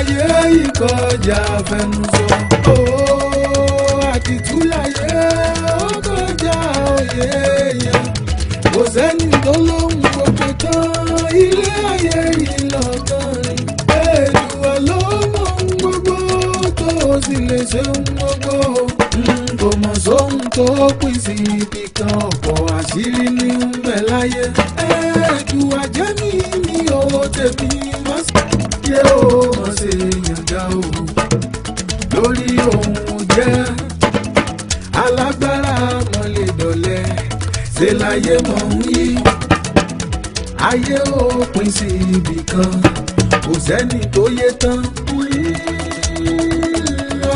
Ayé ìkọjá fẹnusọ. Ooo àdìtúláyé ó kọjá òye yẹn. Kò sẹ́ni tó lóhùn gbogbo tán, ilé ayé yìí lọ́kàn ni. Èdùà ló mọ ohun gbogbo tó sì lè ṣe ohun gbogbo. Kò mọ̀ sóhun tó pín sí ibi kan, ọ̀pọ̀ àṣírí ní ń bẹ láyé. Èdùà jẹ́ mi ní owó tèmi má sì yé o, má ṣe yànjá o. Lórí ohun jẹ́ alágbára mọ̀ lè dọ̀lẹ́, ṣe láyé mọ̀ ń yí. Ayé ò pín sí ibì kan, kò sẹ́ni tó yé tán.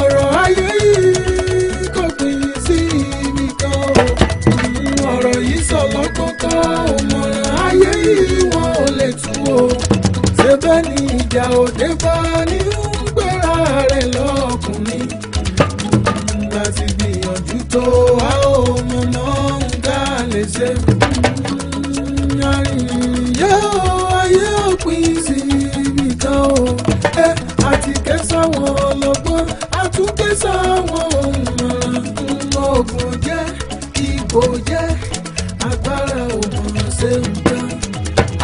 Ọ̀rọ̀ ayé yìí kò pín sí ibì kan o. Ọ̀rọ̀ yìí sọ lọ́gbọ́n kan, òmọ̀ràn ayé yìí wọn ò lè tú o. Ṣé bẹ́ẹ̀ ni ìjà òde bá ní ń gbéra rẹ̀ lọ́kùnrin? Láti gbìyànjú tó a ò mọ̀nà ń dá lè ṣe. Ayé o, ayé ò pín sí ibì kan o. Àti ké sáwọn ọlọ́gbọ́n, àtúnké sáwọn òmùràn. Oògùn jẹ́, ìbò jẹ́, agbára ò mọ̀ ṣe ń tán.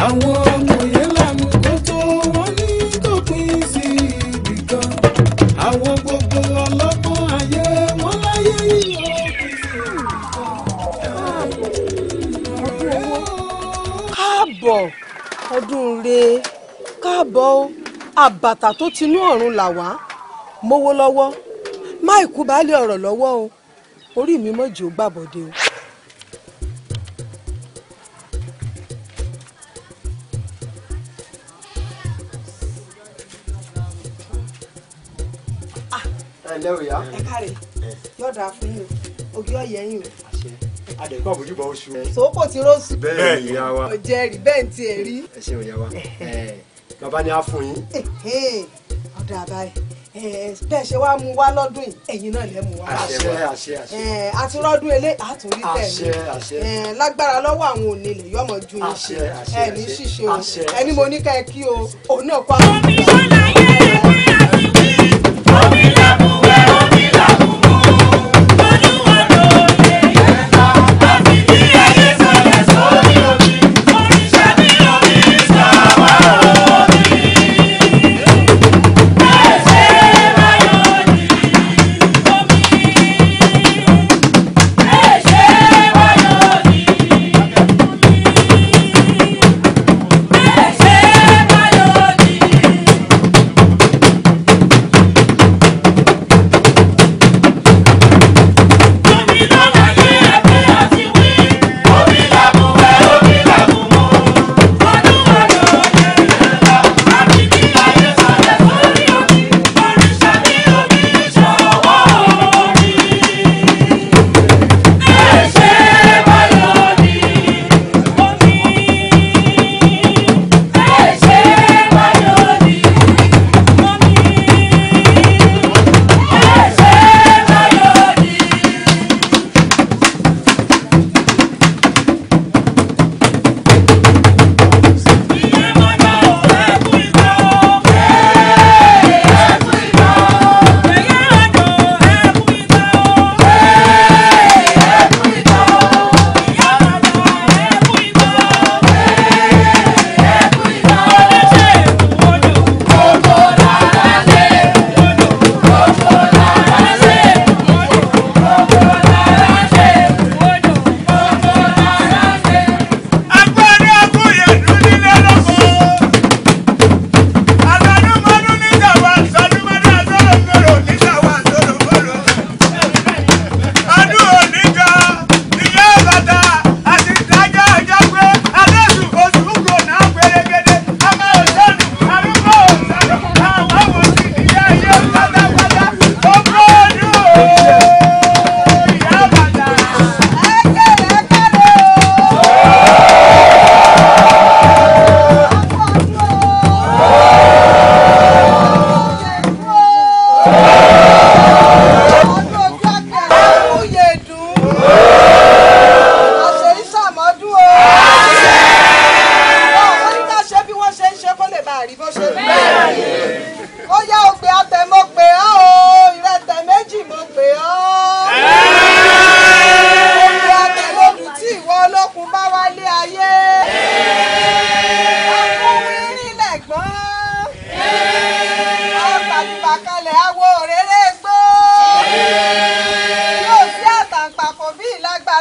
Àwọn ọmọye lànà kó tó wọ́n ní kò pín sí ibì kan. Àwọn gbogbo ọlọ́gbọ́n ayé wọ́n láyé yìí ó pín sí ibì kan. Káàbọ̀ ọdún re, káàbọ̀ o, àbàtà tó tinú ọ̀run là wá mówó lọ́wọ́, má ìkú baálé ọ̀rọ̀ lọ́wọ́ o, orí mi mọ̀jì ó gbàbọ̀dé o. Ẹ ǹlẹ́ o ìyá. Ẹ káre, yóò dáa fún yín o, ògì ọ̀yẹ́ yín o. Adẹ̀kọ́ àbójúbọ̀ oṣù. Sòókò tí rósù. Bẹ́ẹ̀ ni ìyá wa. Ọ̀jẹ̀ rí bẹ́ẹ̀ ń tiẹ̀ rí. Ẹ ṣeun ìyá wa. Bàbá ni a fún yín. Ọ̀dà àbáyé bẹ́ẹ̀ ṣe wá mú wá lọ́dún yìí, ẹ̀yin náà lẹ́ mú wá. Àṣẹ àṣẹ àṣẹ. Àti rọ́dún elé àtúrí tẹ̀lé. Àṣẹ àṣẹ. Lágbára lọ́wọ́ àwọn onílẹ̀ yọmọ ju yín. Àṣẹ àṣẹ. Ẹ ní ṣíṣe o, àṣẹ. Ẹni mo ní ká ẹ kí o, òun náà kọ́ àwọn. Omi ṣọláyé ẹgbẹ́ àti omi làbùwẹ̀ omi làbùmú. Olúwa ló lè yẹ ká. Àfi bí ayé sọ̀rọ̀ sórí omi. Òrìṣà bí omi sàwá omi. Ẹ̀ṣẹ̀ báyọ̀ ní omi. Ẹ̀ṣẹ̀ báyọ̀ ní omi. Ẹ̀ṣẹ̀ báyọ̀ ní.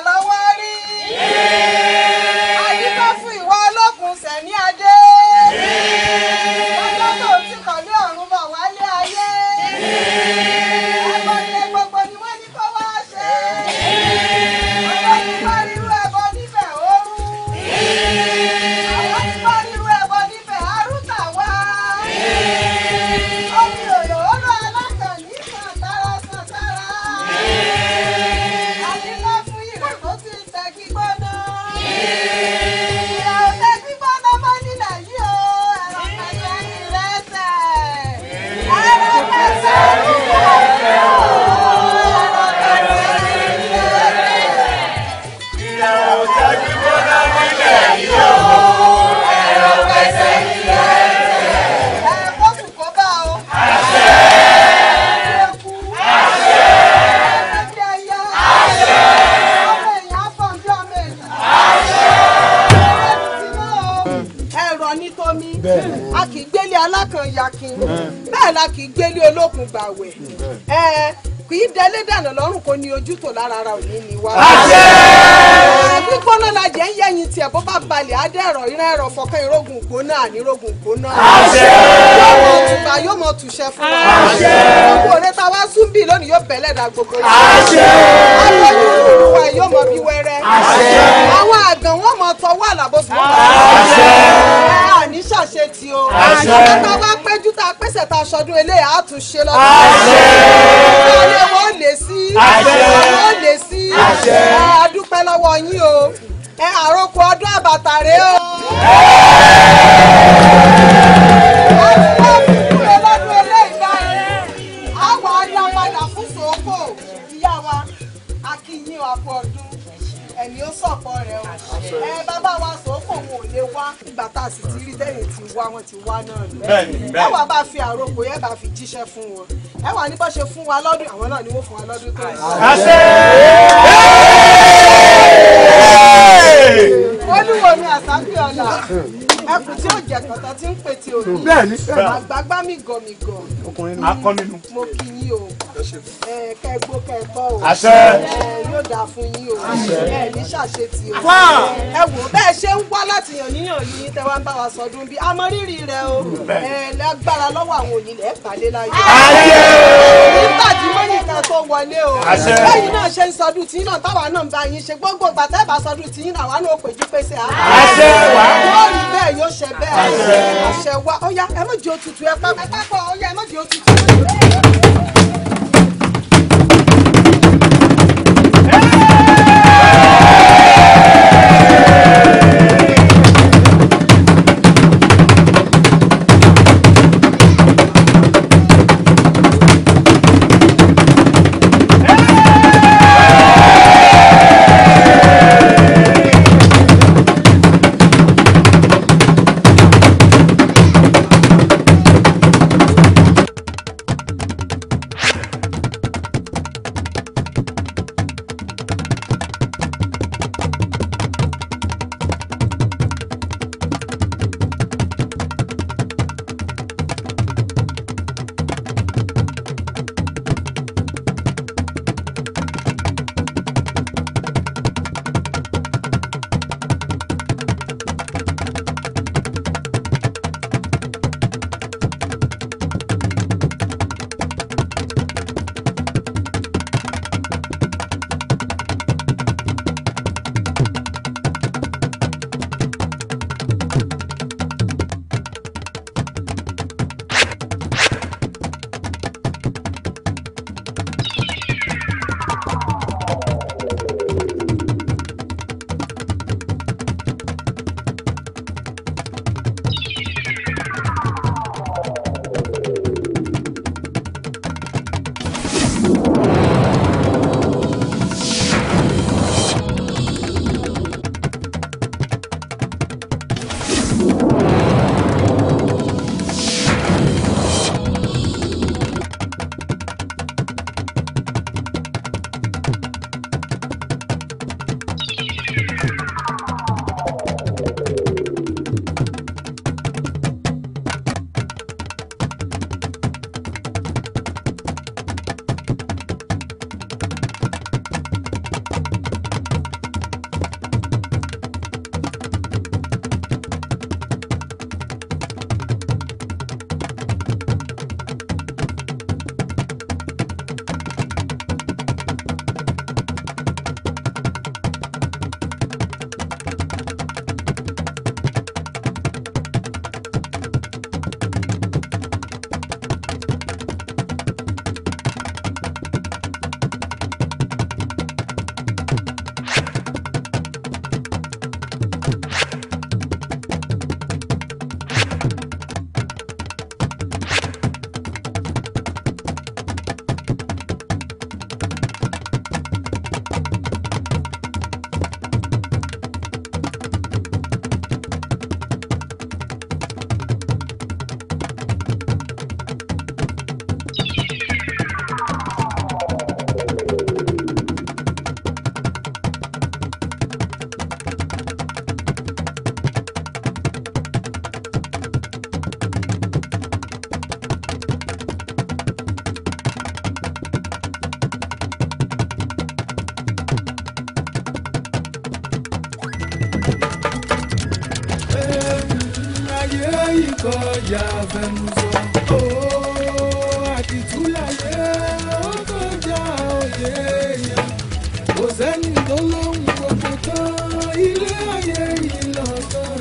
lọ́wọ́ rí. Àdìgbò fún ìwọ olókun sẹ̀ní adé. Ọjọ́ tó ti kọ̀lé ọ̀run bọ̀ wálé ayé. Ẹbọ ilé gbogbo ni wọ́n ní kó wá ṣe. Ọjọ́ ti bá rírú ẹbọ nífẹ̀ẹ́ òru. Àwọn ti bá rírú ẹbọ nífẹ̀ẹ́ arúta wá. Omi òyò ó lọ alákànní sàn tára sàn tára. Àdìgbò fún ìrẹ̀ tó ti tẹ gbígbóná. Ìrẹ̀ ò tẹ gbígbóná mọ́ nílẹ̀ yìí o. Ẹ̀rọ pẹ̀sẹ̀ ní ìrẹsẹ̀. Ẹ̀rọ pẹ̀sẹ̀ ní ìrẹsẹ̀ o. Ẹ̀rọ pẹ̀sẹ̀ ní ìrẹsẹ̀. Ìrẹ̀ ò tẹ́ gbígbóná nílẹ̀ yìí o. Ẹ̀rọ pẹ̀sẹ̀ ní ìrẹsẹ̀. Ẹ kó kù kó bá o. Àṣẹ. Eku. Àṣẹ. Ẹyẹ bí ẹyẹ. Àṣẹ. Ọmọ èèyàn á fọ̀n bí ọmọ èèyàn. Àṣẹ. Ẹ̀rọ ní tómi a kì í gbélé alákànyakin bẹ́ẹ̀ la kì í gbélé olókun gbàwẹ̀ ẹ kì í délé dànù lọ́rùn kò ní ojú tó lára ara òní ni wá. Àṣẹ. Ẹ, gbígbóná la jẹ́ ń yẹ̀yìn tiẹ̀ bó bá balẹ̀ á dẹ̀rọ̀ ìran ẹ̀rọ fọkàn ìrógùn gbóná ànírógùn gbóná. Àṣẹ. Yóò mọ tùbà yóò mọ tùṣẹ fún wa. Àṣẹ. Gbogbo òde tá a wá sún bí lónìí yóò bẹ̀lẹ̀ dà gbogbo wa. Àṣẹ. Aboyún ìlú wa yóò mọ bí wẹ́rẹ́. Àṣẹ. Àwọn àgàn wọn mọ tọwọ́ àlàbọ̀sùn wọn. Àṣẹ. Ẹ àní ṣàṣe tí o. Àṣẹ. Àwọn tá a bá péjú tá a pèsè tá a ṣọdún eléyà á tún ṣe lọ́dún. Àṣẹ. Ilé wọn ò lè sí. Àṣẹ. Wọn ò lè sí. Àṣẹ. Ẹ a dúpẹ́ lọ́wọ́ yín o. Ẹ àròkọ ọdún àbàtà rèé o. A ti wá fi kúrò lọ́dún eléyìí báyìí. A wà á dá padà fún sòókò. Ìyá wa, a kí yín o, a kú ọdún. Ẹ̀mí ó sọ̀pọ̀ rẹ̀ o. Ẹ bàbá wa sòókò wọn ò lè wá. Ìgbà tá a sì ti rí tẹ́yìn ti wá, wọ́n ti wá náà nù. Bẹ́ẹ̀ni, Ẹ bẹ́ẹ̀ni. wá bá fi àròkọ yẹn bá fi jíṣẹ́ fún wọn. Ẹ wà ní bó ṣe fún wa lọ́dún, àwọn náà ni wọ́n fún wa lọ́dún tó ń bọ̀. Àṣẹ. Olúwo mi àsáfì ọ̀la ẹkùn tí ó jẹ kọ̀tà tí ń pè tí òní Bẹ́ẹ̀ni. àgbàgbà mi gọ̀mìgọ̀ Akọni nu. mo kí yín o ẹ kẹgbó kẹtọ o Àṣẹ. ẹ yóò dáa fún yín o ẹ ní ṣàṣetì o ẹ wò bẹ́ẹ̀ ṣe ń wá láti yàn níyàn yín tẹ́ wá ń bá wa sọdún bí a mọ rírì rẹ o ẹ lágbára lọ́wọ́ àwọn òní lẹ́ẹ̀ balẹ̀ láyé nígbà tí mọ́nìkà tó wọlé o Àṣẹ. bẹ́yìn náà ṣe ń sọdún tí náà táwa náà ń bá yín ṣe gbogbo ìgbà tẹ́ bá sọdún tí náà wà ní òpèjú pèsè àá Àṣẹ wá. yóò rí bẹ́ẹ̀ yóò ṣe bẹ́ẹ̀ àṣẹ wa ó yá ẹ má jẹ́ òtútù ẹ pápá ó yá ẹ má jẹ́ òtútù. yìí kọjá fẹnusọ. Ó àdìtú láyé ó kọjá òye èèyàn. Kò sẹ́ni tó lóhùn gbogbo tán, ilé ayé yìí lọ́tàn.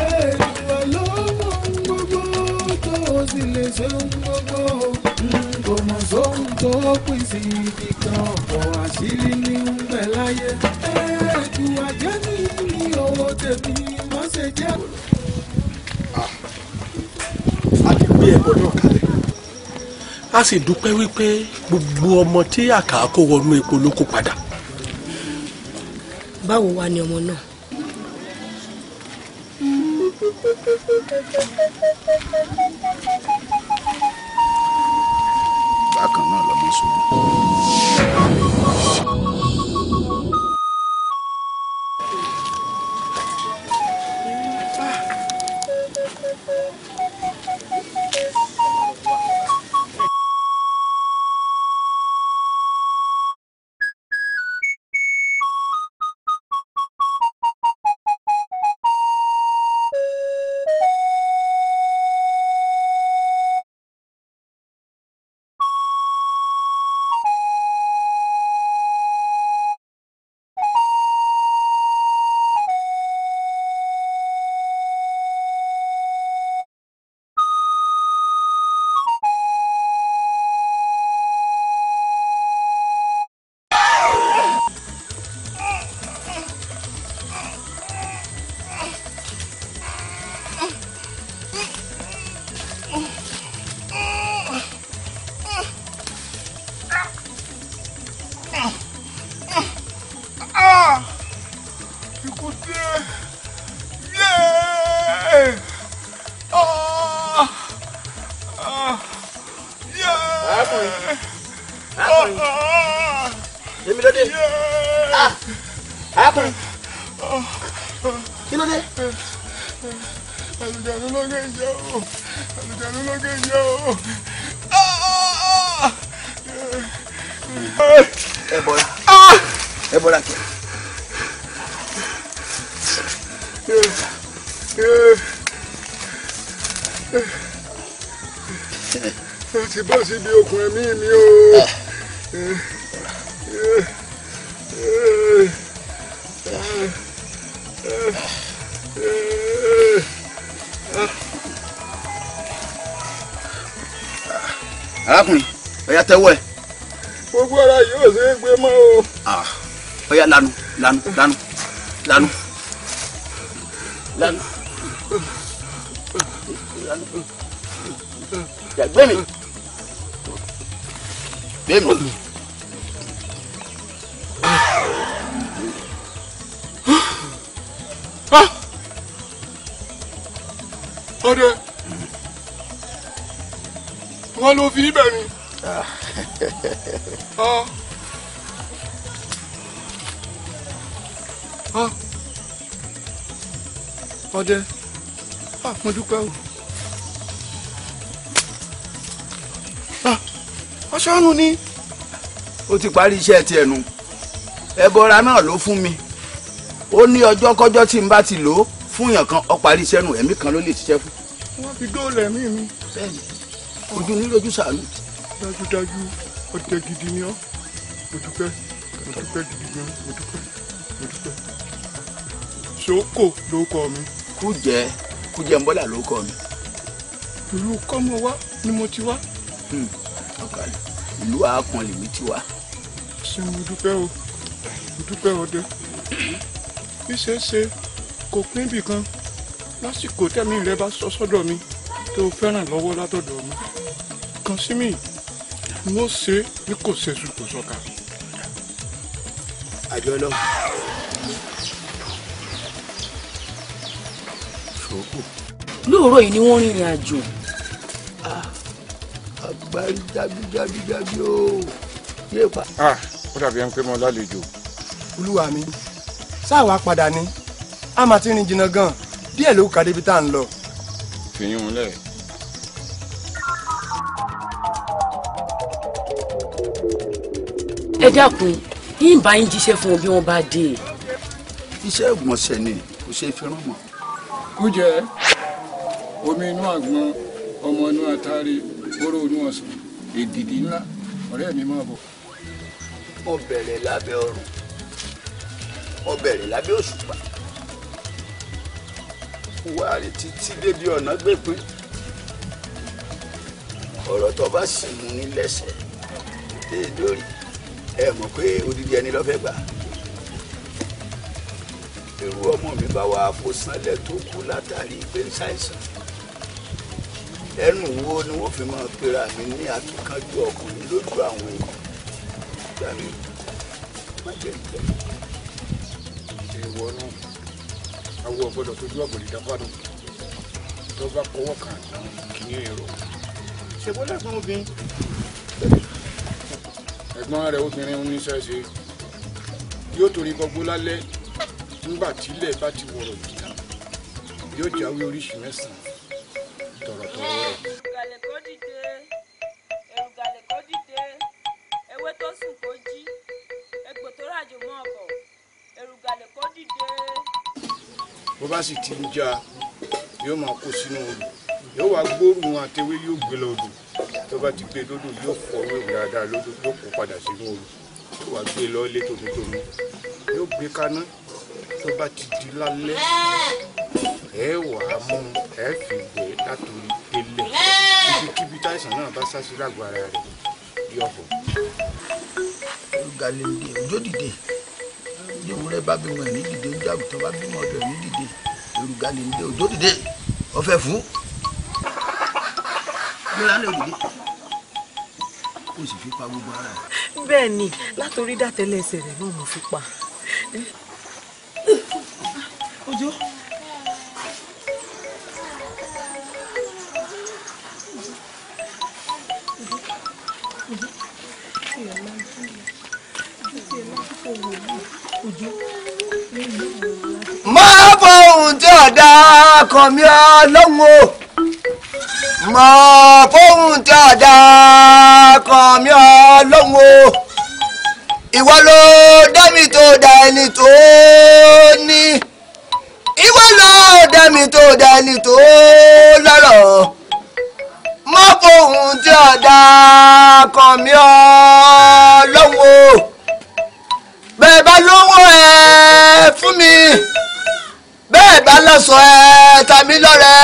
Èèyàn ló mọ ohun gbogbo tó sì lè ṣe ohun gbogbo. Kò mọ̀ sóhun tó pín sí ibi kan, ọ̀pọ̀ àṣírí ní ń bẹ láyé. Ètò àjẹ́ mi ní owó tèmi má ṣe jẹ́. A ti gbé ẹbọ náà kalẹ̀, a sì dúpẹ́ wípé gbogbo ọmọ tí àkà kó wọnú epo ló kó padà. Báwo wá ni ọmọ náà? Bákan náà lọmọ ṣubú. Èmi ló dé. Arákùnrin, kí ló dé? Àlùjànnú ló gé ìjẹ́ o. Àlùjànnú ló gé ìjẹ́ o. Ẹ bọ̀ra, ẹ bọ̀ra kẹ. Ó ti bọ́ síbi okùn ẹ̀mí mi o. Arákùnrin, ọ̀yá tẹ́wọ́ ẹ. Gbogbo ara yóò ṣe é gbé mọ́ o. Ọ̀yá lanu, lanu, lanu, lanu, lanu, lanu. Gbé mi, gbé mi. Ọdẹ, wọn ló fi ibẹ̀ ni. Ọdẹ, mo dúpẹ́ o. Aṣáánú ni. Ó ti parí iṣẹ́ tiẹ̀ nu. Ẹbọra náà ló fún mi. Ó ní ọjọ́ kọjọ́ tí n bá ti lò ó fún èèyàn kan, ó parí iṣẹ́ nu, ẹ̀mí kan ló lè ṣiṣẹ́ fún. Wọ́n fi dóòlà ẹ̀mí mi. Bẹ́ẹ̀ni, ojú ní lójú sàánú. Dájúdájú, ọdẹ gidi ni ọ́. Mo dúpẹ́, mo dúpẹ́ gidi gan, mo dúpẹ́, mo dúpẹ́. Ṣòkò ló kọ mi. Kújẹ, Kújẹ ń bọ́là ló kọ mi. Ìlú Kọ́mọ wá ni mo ti wá. Ọ̀kàlẹ̀, ìlú Àákàn lèmi ti wá. Ṣé mo dúpẹ́ o, mo dúpẹ́ ọdẹ. Ìṣeéṣe kò pín ibì kan lásìkò tẹ́mi rẹ bá sọ sọ́dọ̀ mi tó fẹ́ràn lọ́wọ́ látọ̀dọ̀ mi. Kàn sí mi, n ó ṣe bí kò ṣe sùn kò sọ̀kà. Àjọ lọ. Ṣòkò. Lóòrọ̀ yìí ni wọ́n rìnrìn àjò. Agbárí jábíjábíjábí o. Yé pa. Ó dàbí ẹni pé mo lálejò. Olúwa mi, sáà wá padà ni, a máa ti rìn jìnnà gan, díẹ̀ ló kà débi tá à ń lọ. Fìyún lẹ̀. Ẹ dákun, yín bá yín jíṣẹ́ fún wọn bí wọ́n bá dé. Iṣẹ́ ìgbọ̀nsẹ̀ ni kò ṣeé fi rán mọ́. Kújẹ, Omi inú àgbọn, ọmọ inú àtàrí, oró inú ọ̀sán, èdìdì ńlá, ọ̀rẹ́ mi máa bọ̀. Mo bẹ̀rẹ̀ lábẹ́ ọ̀run, mo bẹ̀rẹ̀ lábẹ́ òṣùpá, wá rí títí débi ọ̀nà gbẹ̀pín. Ọ̀rọ̀ tó bá sì mú ní lẹ́sẹ̀ dé lórí, ẹ mọ̀ pé odidi ẹni ló fẹ́ gbà. Irú ọmọ mi bá wá fò sánlẹ̀ tó kú látàrí pé ń ṣàìsàn. Ẹnu wo ni wọ́n fi máa pera mi ní akíkanjú ọkùnrin lójú àwọn èèyàn? Gbà mí, má jẹ́ ìjẹ́. Èèwọ̀ náà, awo ọ̀gbọ́dọ̀ tójú ọ̀gbọ̀n ìdáfàdùn tó bá kọwọ́ kan àná kìíní èrò. Ṣé bó lẹ́gbọ́n obìnrin? Ẹ̀gbọ́n rẹ̀ obìnrin ń níṣẹ́ ṣe. Yóò torí gbogbo lálẹ́ nígbà tílẹ̀ bá ti wọ̀rọ̀ jìnnà. Yóò jáwé oríṣi mẹ́sàn-án tọ̀rọ̀tọ̀rọ̀ rẹ̀. Èrùgàlè kó dìde, èrùgàlè kó dìde, ewé tó sùn kó jí, egbò tó ràjò mọ́ ọ̀bọ̀, èrùgàlè kó dìde. Bó bá sì ti ń já, yóò máa kó sínú odò, yóò wá gbóòórùn àtẹwé, yóò gbé lọ odò. Tó bá ti gbé lódò, yóò fọ ewé dáadáa lódò, yóò kó padà sínú odò, yóò wá gbé lọ ilé tòmítòmí, yóò gbé kaná. Tó bá ti di lálẹ́, ẹ wà á mú ẹ fi wẹ̀ látòrí délẹ̀. Ibikíbi táìsàn náà bá sá sí lágbo ara rẹ̀ yóò bọ̀. Èrùgàlè dìde, òjò dìde, ní ewúrẹ́ bá bímọ ẹ̀ ní dìde, ojú àgùntàn bá bímọ ọ̀dọ̀ ẹ̀ ní dìde. Èrùgàlè dìde, òjò dìde, ọ̀fẹ́ fún. Gbéra lè dìde, ó sì fi pa gbogbo ara rẹ̀. Bẹ́ẹ̀ ni, látòrí dàtẹ́lẹ̀ ẹsẹ̀ rẹ̀ náà mo fi pa. Òjò. Máa bọ ohun tí ọ̀dà kàn mí ọlọ́run o, máa bọ ohun tí ọ̀dà kàn mí ọlọ́run o. Ìwọ ló dá mi tó dá ẹni tó ní, ìwọ ló dá mi tó dá ẹni tó lọ́rọ̀. Máa bọ ohun tí ọ̀dà kàn mí ọlọ́run o. Bẹ́ẹ̀ bá lówó ẹ fún mi, bẹ́ẹ̀ bá lọ́sọ̀ ẹ ta mí lọ́rẹ.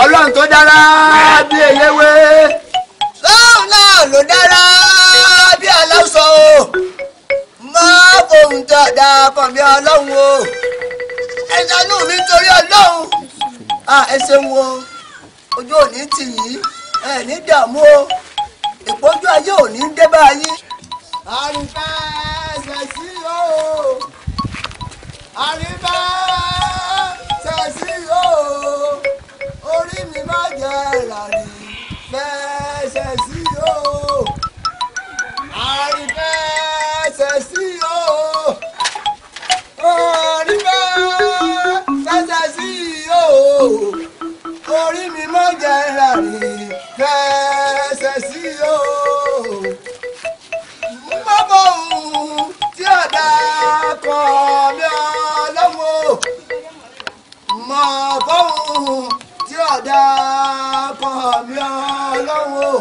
Ọlọ́run tó dára bí eléwé, lóun náà ló dára bí aláṣọ o. Má fohùn tó dáa kàn mí ọlọ́run o. Ẹ ṣàánú mi torí ọlọ́run. Ẹ ṣeun o, ojú ò ní tì yín, ẹ ní dààmú o, ìpọ́njú ayé ò ní dé bá yín. Àrífẹ́ ṣẹ̀sí o, àrífẹ́ ṣẹ̀sí o, orí mi má jẹ́ ràrí fẹ́ ṣẹ̀sí o, àrífẹ́ ṣẹ̀sí o, àrífẹ́ ṣẹ̀sí o, orí mi má jẹ́ ràrí fẹ́ ṣẹ̀sí o. Mọ́bọ̀ ohun tí ọ̀dà kan mi ọlọ́run o. Mọ́bọ̀ ohun tí ọ̀dà kan mi ọlọ́run o.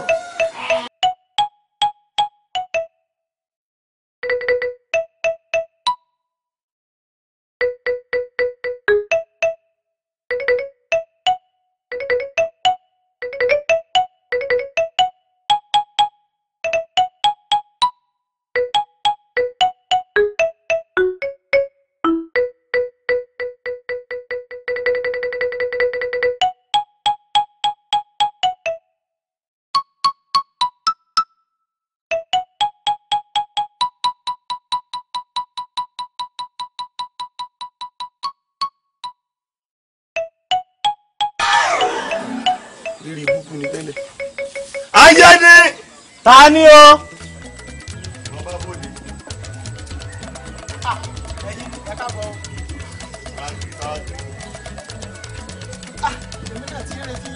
Rírì ibùkún ni tẹ́lẹ̀. Ayé ni. Ta ni o. Bàbá bòde. Ẹ̀yin ẹ káàbọ̀. Èmi náà ti retí.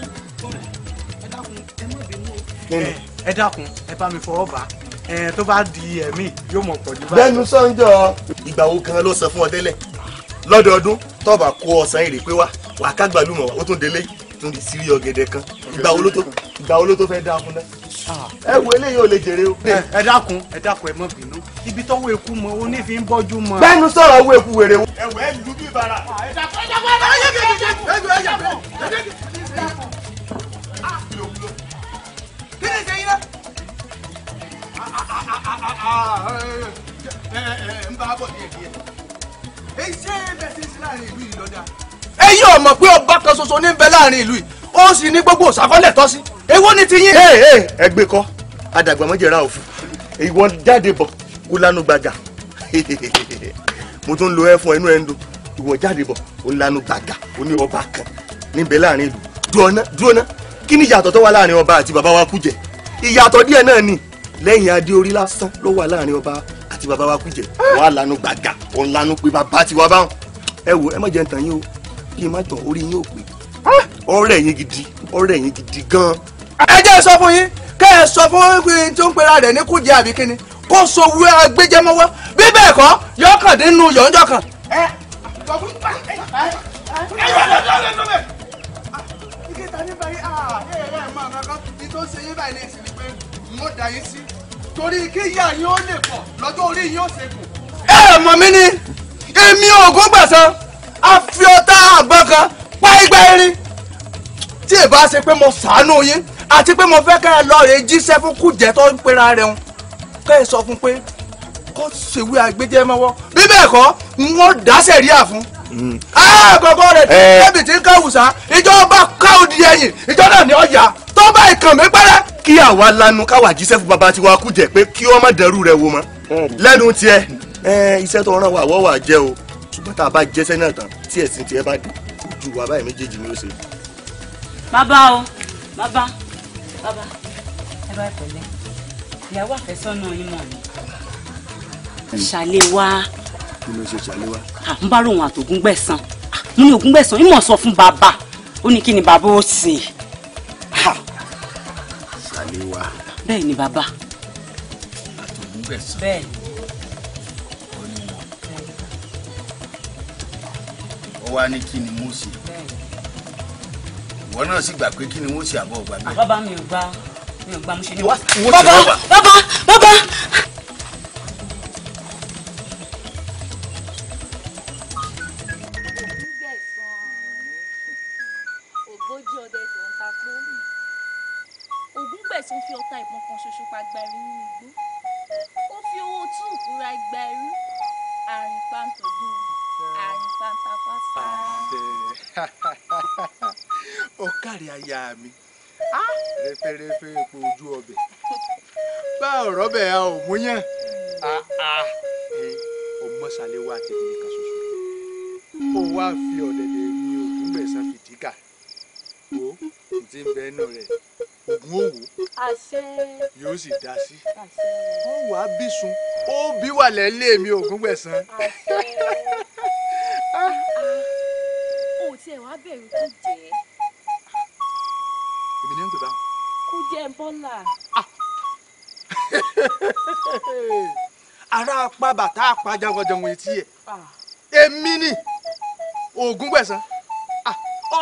Ẹ dákun, ẹ má bínú o. Ẹ dákun, ẹ bá mi fọwọ́ bá. Tó bá di ẹ̀mí yóò mọ̀ pọ̀ jù báyìí. Bẹ́ẹ̀ni sọ́njọ́ ìgbà wo kan ló sọ fún ọ tẹ́lẹ̀ lọ́dọọdún tó bá kó ọsàn èrè pé wá Wà á kágbàlùmọ̀ ó tún délé tún di sírí ọ̀gẹ̀dẹ̀ kan. Ìgbà wo ló tó fẹ́ dáa fún náà? Ẹ wo eléyìí ò lè jèrè o. Ẹ dákun ẹ dákun ẹ má bínú. Ibi tọ́wọ́ eku mọ onífi ń bọ́jú mọ. Bẹ́ẹ̀ni sọ̀rọ̀ owó eku wèrè o. Ẹ̀wẹ̀ ẹ̀ lù bí bara. Ẹ dákun ẹ dákun ẹ dákun ẹ dákun. Kí ni ṣe yín náà? Ń bá bọ̀ díẹ̀ díẹ̀. Èyí ṣé bẹ́ẹ̀ ṣe ń ṣe láàrin ìlú yìí lọ́dà. Ẹ̀yin ò mọ̀ pé ọba kan ṣoṣo ní ń bẹ láàrin ìlú yìí. Ó sì ní gbogbo òṣàkọ́lẹ̀ tọ́ sí. Èwo ni ti yín? Ẹ gbé kọ́, adàgbàmọ́jẹ̀ra òfin. Ìwọ jáde bọ̀ kó lánú gbàgà. Mo tún lo ẹ fún ẹnu ẹ ń dùn. Ìwọ jáde bọ̀ ó lánú gbàgà ó ní ọba kan níbẹ̀ láàrin ìlú. Dúró ná dúró ná. Kí ni ìyàtọ̀ tó wà láàrin ọba àti bàbá wa Kújẹ? Ìyàtọ̀ díẹ̀ náà ni lẹ́yìn adé orí lásán ló wà láàrin ọba àti bàbá wa Kújẹ. Wàá lanu gbàgà òun lanu pé bàbá tiwa báwọn. Ẹ wo ẹ má jẹ́ ń tàn yín o, kí n má tàn orí yín ò pé. Ọ̀rẹ́ yín gidi, ọ̀rẹ́ yín gidi gan. Ẹ jẹ́ sọ fún yín, kẹ́ ẹ sọ fún yín tó ń pera rẹ̀ ní Kújẹ àbí kíni kó so wú agbẹjẹmọ́wọ́ bí bẹ́ẹ̀ kọ́ yọkàn nínú yọ̀ǹjọ̀ kan. Ẹ sọ fún ẹ ẹ yọ ìkẹta ní báyìí ẹ ẹ máa kankan ní tó ṣe yín báyìí ní ìsìn ni pé n ó dá yín sí torí kí ìyá yín ó lè pọ̀ lọ́jọ́ orí yín ó ṣe kù. Ẹ mọ̀ mí ni èmi Ògúngbẹ̀san a fi ọ̀tá àgbọn kan pa igba erin tí ì bá ṣe pé mo ṣàánú yín àti pé mo fẹ́ kẹ́ ẹ lọ rè jíṣẹ́ fún Kújẹ tó ń pera rẹ̀ ń kẹ́ ẹ sọ fún pé kó ṣèwé agbẹjẹmọ́wọ́ bí bẹ́ẹ̀ kọ́ n ó dá sẹ̀ríà fún. Àgọ́gọ́ rẹ̀ tí ẹbí ti ń káwùsà ìjọba káwùdí ẹ̀yìn ìjọ náà ní ọjà tó bá ìkàn mí pẹ́rẹ́. Kí àwa lanu káwa jíṣẹ́ fún bàbá tiwa Kújẹ pé kí wọ́n má dẹrú rẹ̀ wò mọ́ lẹ́nu tiẹ̀ iṣẹ́ tó rán wa àwọ̀ wà jẹ́ o ṣùgbọ́n tá a bá jẹ́sẹ́ náà tán tí ẹ̀sìn tiẹ̀ bá dé ojú wa báyìí méjèèjì ni ó ṣe. Bàbá o bàbá bàbá ẹ bá pẹ̀lẹ́ ìyàwó àfẹ́sọ́nà yín mọ̀ ni. Ṣàléwá. Kí ló ṣe Ṣàléwá? Ń bá lòun àtògúngbẹ̀san mo ní Ògúngbẹ̀san ìmọ̀ sọ fún bàbá ó ní kí ni bàbá ó ṣe. Ṣàléwá. Bẹ́ẹ̀ ni bàbá. Àtògúngbẹ̀san. Bẹ́ẹ̀ ni. Ó wá ní kí ni mo ṣe. Ìwọ náà sì gbà pé kí ni wọ́n ṣe àbọ̀ ọ̀gbà bẹ́ẹ̀. Bàbá mi ò gbà mi ò gbà mo ṣe ní wá. Bàbá bàbá bàbá. Ògbójú ọdẹ tó ń ta pé Ògúngbẹ̀san fi ọta ìbọn kan ṣoṣo pa gba erin nínú igbó. Ó fi owó túùkù ra igba ẹrú àrìn pàǹtògùn àrìn pàǹtàpàṣà. Ó kárí aya mi rẹfẹrẹfẹ epo ojú ọbẹ̀ bá ọ̀rọ̀ bẹ̀ a ò mú yàn ọmọ Ṣàléwá àti èmi nìkan ṣoṣo ó wá fi ọ̀dẹ̀dẹ̀ mi Ògúngbẹ̀san fìdíkà wo ti ń bẹ inú rẹ̀ Ògún òwò yóò sì dá sí ó wàá bísun ó bí wà lẹ́lé mi Ògúngbẹ̀san. Ó tiẹ̀ wá bẹ̀rù kó jẹ́. Èmi ní ń pè báwọn. Kó jẹ́ Bọ́lá. Ará apá bàtà apá janganjangan etí ẹ̀. Èmi ni Ògúngbẹ̀san.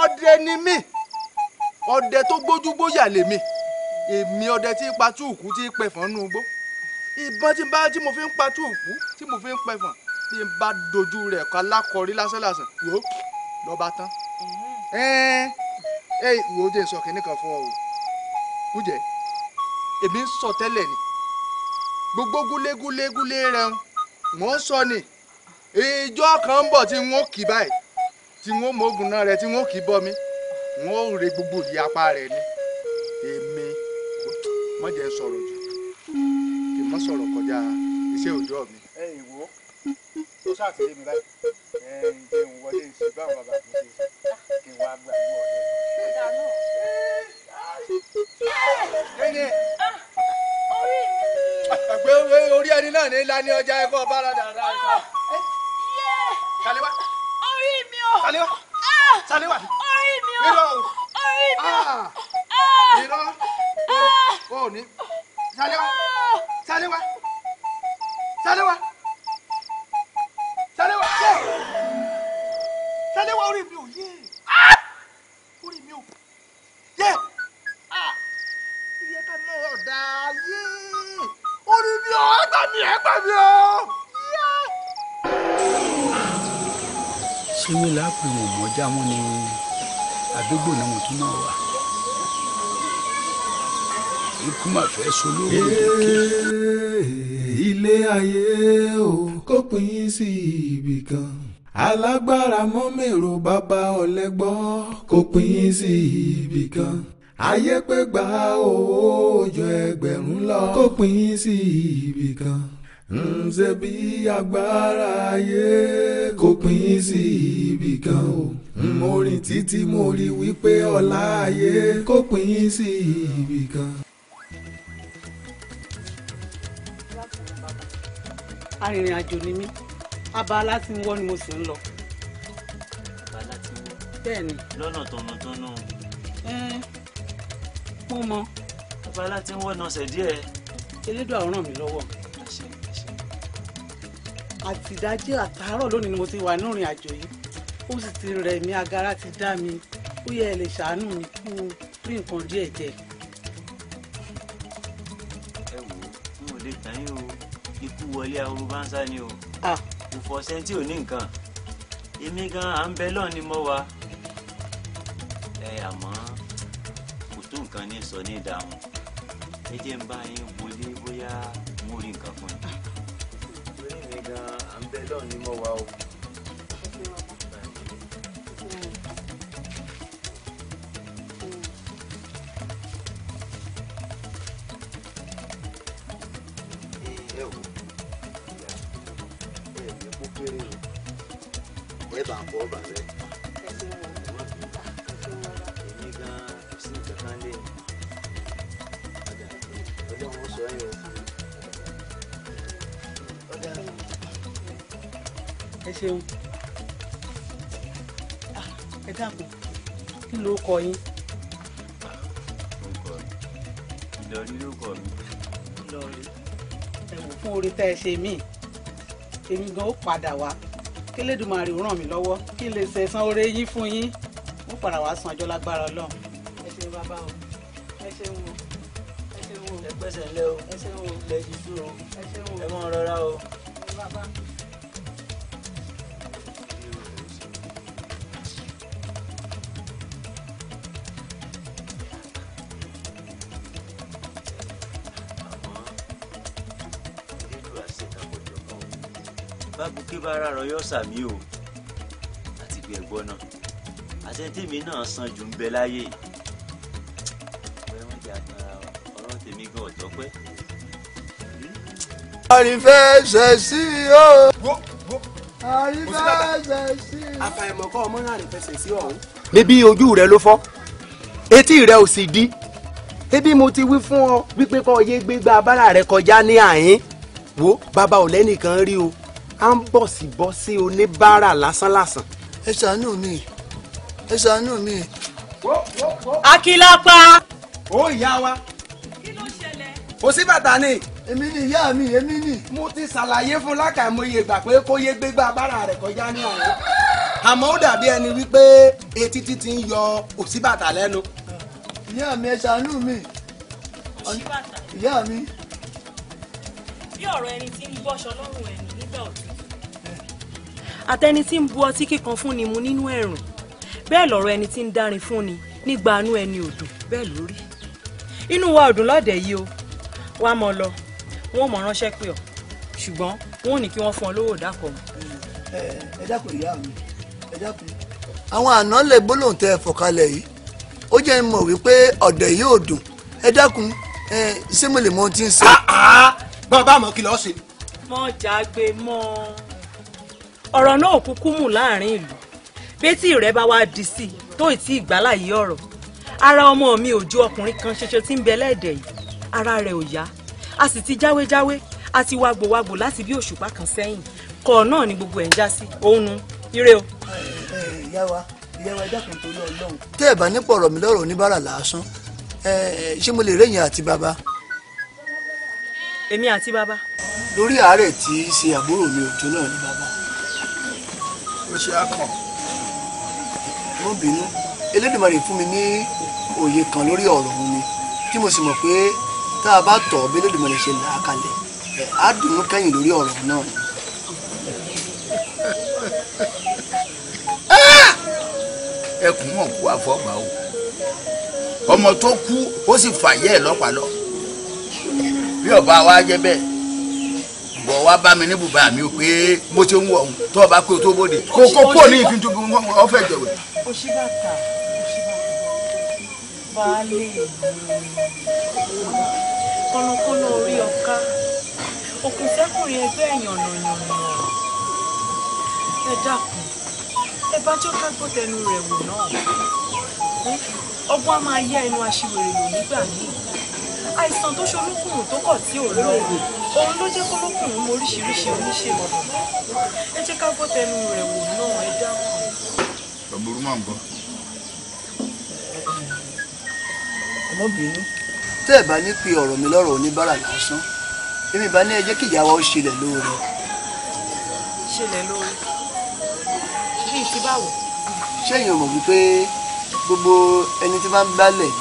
Ọdẹ ni mí. Ọdẹ tó gbójúgbóyà lèmi. Èmi ọdẹ tí ń pa túùkú tí ń pẹ̀fọ́n nínú igbó. Ìbọn tí bá tí mo fi ń pa túùkú tí mo fi ń pẹ̀fọ́n bí n bá dojú rẹ̀ kọ́ alákọ̀ọ́rí lásánlàsàn wò ó lọ́ba tán. Ẹ wo jẹ́ n sọ kínní kan fún ọ o Kújẹ èmi ń sọ tẹ́lẹ̀ ni gbogbo gúlégúlégúlé rẹ ń wọ́n sọ ni ìjọ kan ń bọ̀ tí wọ́n kì báyìí tí wọ́n mọ̀ọ́gùn náà rẹ tí wọ́n kì bọ́ mi wọ́n ò re gbogbo ìyapa rẹ ni èmi má jẹ́ sọ̀rọ̀ jù kì í má sọ̀rọ̀ kọjá iṣẹ́ òòjọ́ mi. Ẹ ìwọ tó ṣàtìlẹ́ mi báyìí ẹ ń jẹun wọlé ń ṣe báwọn bàbá mi ṣe kí n wá gbàgbọ́ ọ̀dẹ́. Kíni? Àgbẹ̀ orí ẹni náà ní ńlá ní ọjà ẹ̀kọ́ bára dáadáa. Ṣàléwá. Orí mi o. Ṣàléwá. Ṣàléwá. Orí mi o. Irọ́ o. Orí mi o. Irọ́. O ní. Ṣàléwá. Ṣàléwá. Ṣàléwá. Ṣàléwá. Ṣàléwá orí mi ò yé. Ṣé wí láàpẹ̀ wọn mọ́jà mọ́ ni àdúgbò náà wọ́n tún náà wà. Ikú mà fẹ́ solóògùn lókè. Ilé ayé o kò pín sí ibì kan. Alágbára mọ́ mèrò bàbá ọ̀lẹ́gbọ́ kò pín sí ibì kan. Ayé pé gbà owó jọ ẹgbẹ̀rún lọ kò pín sí ibì kan. Ǹṣe bí agbára ayé kò pín sí ibì kan o. Mo rìn títí mo rí wípé ọlá ayé kò pín sí ibì kan. Arìnrìn àjò ni mí, abala tí ń wọ́ ni mo sì ń lọ. Abala tí ń wọ́. Bẹ́ẹ̀ni. Lọ́nà tọ̀nàtọ̀nà. Mo mọ. Abala tí ń wọ́ nọsẹ̀ díẹ̀. Elédùà ó ràn mí lọ́wọ́. Àtìdájí àtàárọ̀ lónìí ni mo ti wà ní ìrìn àjò yìí. Ó sì ti rẹ̀ mí, agara ti dá mi. Ó yẹ ẹ lè ṣàánú mi kí n rí nǹkan díẹ̀ jẹ. Ẹ wò ó, n ò lè tàn yín o. Ikú wọlé ahoro bá ń sá ni o. Kò fọṣẹ tí ò ní nǹkan. Èmi gan à ń bẹ lọ́ọ̀ ni mo wà. Ẹ àmọ́ kò tó nǹkan ní sọ ní ìdáhùn. Ẹ jẹ́ ń bá yín wọlé bóyá mo rí nǹkan fún yín. Torí mi gan à ń bẹ lọ́ọ̀ ni mo wà o. Ẹ wò ẹ ní kó kéré o, ẹ bá ń bọ́ bàbá ẹ. Èmi gan kò sí nǹkan kan lé ní. Ọlọ́run sọ yín o. Ẹ ṣeun. Ẹ dákun, kí ló kọ yín? Orúkọ mi Ìlọrí ló kọ mi. Ìlọrí. Ẹ wò fún oore tẹ́ ẹ ṣe mí, èmi gan ó padà wá k'Elédùmarè ó ràn mí lọ́wọ́ kí n lè ṣẹ̀san oore yín fún yín. Ó padà wá san ọjọ́ lágbára Ọlọ́run. Ẹ ṣeun bàbá o, ẹ ṣeun o, ẹ ṣeun o. Ẹ pẹ́sẹ̀ ńlẹ́ o, ẹ ṣeun o, ilẹ̀ ti sú o, ẹ ṣeun o, ẹ mọ́ rọra o. Bàbá. Bábùkẹ́ bá rárọ yọ sàmí o, àti pé ẹ̀gbọ́n náà àtẹ̀tẹ̀mí náà san jù ń bẹ láyé pé wọ́n jẹ́ àtàrà ọ̀rọ̀ tèmi gan ọ̀tọ́ pẹ́. Àrífẹsẹ̀ sí o. Àrífẹsẹ̀ sí o. Àfàìmọ̀ kọ́ ọmọ náà àrífẹsẹ̀ sí ọ̀hún. Bébí ojú rẹ ló fọ́, etí rẹ ò sì di. Ebi mo ti wí fún ọ wípé kó yé gbégbá abára rẹ kọjá ní àyín. Wo bàbá ò lẹ́nìkan rí o, à ń bọ̀ sí bọ́ sí oníbàárà lásánlàsàn. Ẹ ṣàánú mi, ẹ ṣàánú mi. Akílápá. Ó ìyá wa. Kí ló ṣẹlẹ̀? Kò sí bàtà ni. Èmi ni ìyá mi, èmi ni. Mo ti ṣàlàyé fún lákàìmọye ìgbà pé kó yé gbégbá abára rẹ̀ kọjá ní àyín. Àmọ́ ó dàbí ẹni wípé etí ti ń yọ òsínbàtà lẹ́nu. Ìyá mi, ẹ ṣàánú mi. Òṣìbàtà. Ìyá mi. Bí ọ̀rọ̀ ẹni tí ń bọ́ṣọ lọ́rùn ẹni nígbà òtútù. Àtẹni tí ń bu ọtí kíkan fún ni mu nínú ẹ̀rùn. Bẹ́ẹ̀ lọ̀rọ̀ ẹni tí ń dárin fún ni nígbà anú ẹni ò dùn bẹ́ẹ̀ lórí. Inú wa ò dùn lọ́dẹ̀ yìí o. Wá mọ lọ, wọn ò mọ ránṣẹ́ pé ọ. Ṣùgbọ́n wọn ò ní kí wọ́n fún ọ lówó ìdákọ̀ọ́. Ẹ dákun ìyá mi, ẹ dákun. Àwọn àná lè gbólóhùn tẹ ẹ fọ̀kalẹ̀ yìí. Ó jẹ́ n mọ̀ wípé ọ̀dẹ̀ yìí ò dùn. Ẹ dákun, ṣé mo lè mọ ohun tí ń ṣe? Bàbá àmọ́ kí lọ́ọ́ ṣe. Mọ jágbe mọ́. Ọ̀rọ̀ náà kúkú mú láàrin ìlú. Bétí rẹ bá wá di sí tó ì tí ìgbàláyé ọ̀rọ̀. Ara ọmọ mi ò ju ọkùnrin kan ṣoṣo tí ń bẹ lẹ́ẹ̀dẹ̀ yìí. Ara rẹ̀ ò yá. A sì ti jáwéjáwé, a ti wagbowagbò láti bí òṣùpá kan sẹ́yìn. Kọ̀ náà ni gbogbo ẹ̀ ń já sí. Òun nu ire o. Ìyá wa, ìyá wa, ẹ dákun torí Ọlọ́run. Tẹ́ ẹ bá nípa ọ̀rọ̀ mi lọ́rọ̀ oníbàárà lásán, ṣé mo lè réyìn àti bàbá? Èmi àti bàbá. Lórí àárẹ̀ tí í ṣe àbúrò mi Òjó náà ni bàbá. Ó ṣe àkàn. Mo bínú, Elédùmarè fún mi ní òye kan lórí ọ̀rọ̀ òun ni, tí mo sì mọ̀ pé tá a bá tọ̀ bí Elédùmarè ṣe là á kalẹ̀, á dùnú kẹ́yìn lórí ọ̀rọ̀ náà ni. Ẹkùn mọ̀ kú àfọ̀gbà o. Ọmọ tó kú ó sì fàyẹ́ ẹ̀ lọ́pàá lọ. Bí ọba wa jẹ́ bẹ́ẹ̀, bọ̀ wá bá mi ní bùbá mi o pé mo ti ń wọ̀ ọ́n tó o bá pé o tó bóde. Kó kó ní ìfín tó ọ fẹ́ jẹ̀wẹ̀. Òṣìbàtà, baálé mi, kọ́nàkọ́nà orí ọ̀ká, òkun sẹ́kùnrin ẹgbẹ́ yànnàyànnà. Ẹ dákun, ẹ bá jọ́ ká gbọ́ tẹnu rẹ̀ wò náà. Ọgbọ́n á máa yá ẹnu aṣiwèrè lò nígbà míì. Àìsàn tó ṣolókùnrùn tó kọ̀ tí ò lọ, òun ló jẹ́ kólókùnrùn mọ oríṣiríṣi oníṣègùn. Ẹ jẹ́ ká gbọ́ tẹnu rẹ̀ wò náà, ẹ dákun. Ọ̀bùrú máa ń bọ̀. Ẹ má bínú. Tẹ́ ẹ bá ní pe ọ̀rọ̀ mi lọ́rọ̀ oníbàárà lásán, èmi bá ní ẹ jẹ́ kí ìyá wa ó ṣẹlẹ̀ lóore. Ṣẹlẹ̀ lóore? Bíi ti báwo? Ṣẹ́yìn ò mọ̀ wípé gbogbo ẹni tí máa ń gbálẹ̀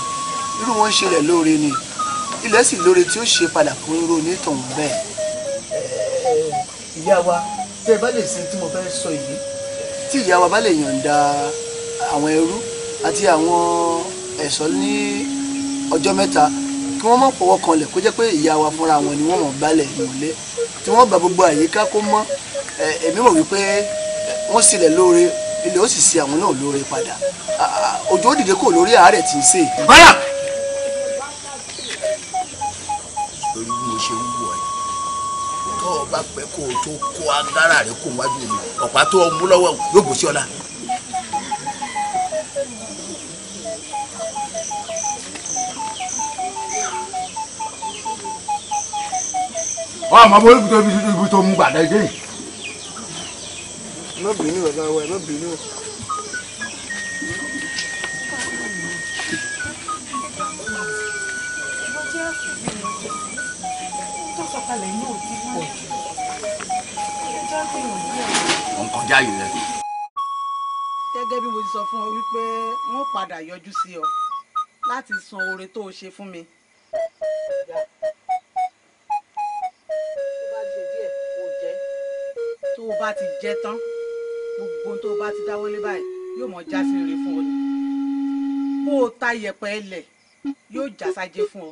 irú wọn ń ṣẹlẹ̀ lóore ni. Ilẹ̀ sì lóore tí ó ṣe padà fún irú onítọ̀hún bẹ́ẹ̀. Ìyá wa, tẹ́ ẹ bá lè ṣe tí mo fẹ́ sọ yìí, tí ìyá wa bá lè yọ̀ǹda àwọn ẹrú àti àwọn ẹ̀ṣọ́ ní ọjọ́ mẹ́ta kí wọ́n má fọwọ́ kanlẹ̀, kó jẹ́ pé ìyá wa fúnra wọn ni wọ́n mọ̀ gbálẹ̀ ìmọ̀lé tí wọ́n bá gbogbo àyíká kó mọ́. Èmi mọ̀ wípé wọ́n sílẹ̀ lóore, ilẹ̀ ó sì ṣe àwọn náà lóore padà. Òjò ó dìde kò lórí àárẹ̀ tí ń ṣe. Báyà! Torí bí mo ṣe ń wù ọ́ tó o bá pẹ́ kó o tó kó agbára rẹ kó wájú mi, ọ̀pá tó o mú lọ́wọ́ yóò bù sí ọ la. Ọmọ bó ibi tó ibi tó mú gbàdá dé. Ẹ má bínú bàbá wa, ẹ má bínú. Òun kọjá yìí rẹ. Gẹ́gẹ́ bí mo ti sọ fún ọ wípé wọ́n padà yọjú sí ọ láti san oore tó o ṣe fún mi. Tó o bá ti jẹ tán, gbogbo tó o bá ti dáwọ́lé báyìí yóò mọ já sí rere fún ọ ni. Bó o ta yẹ̀pẹ̀ ẹlẹ̀ yóò já sájé fún ọ.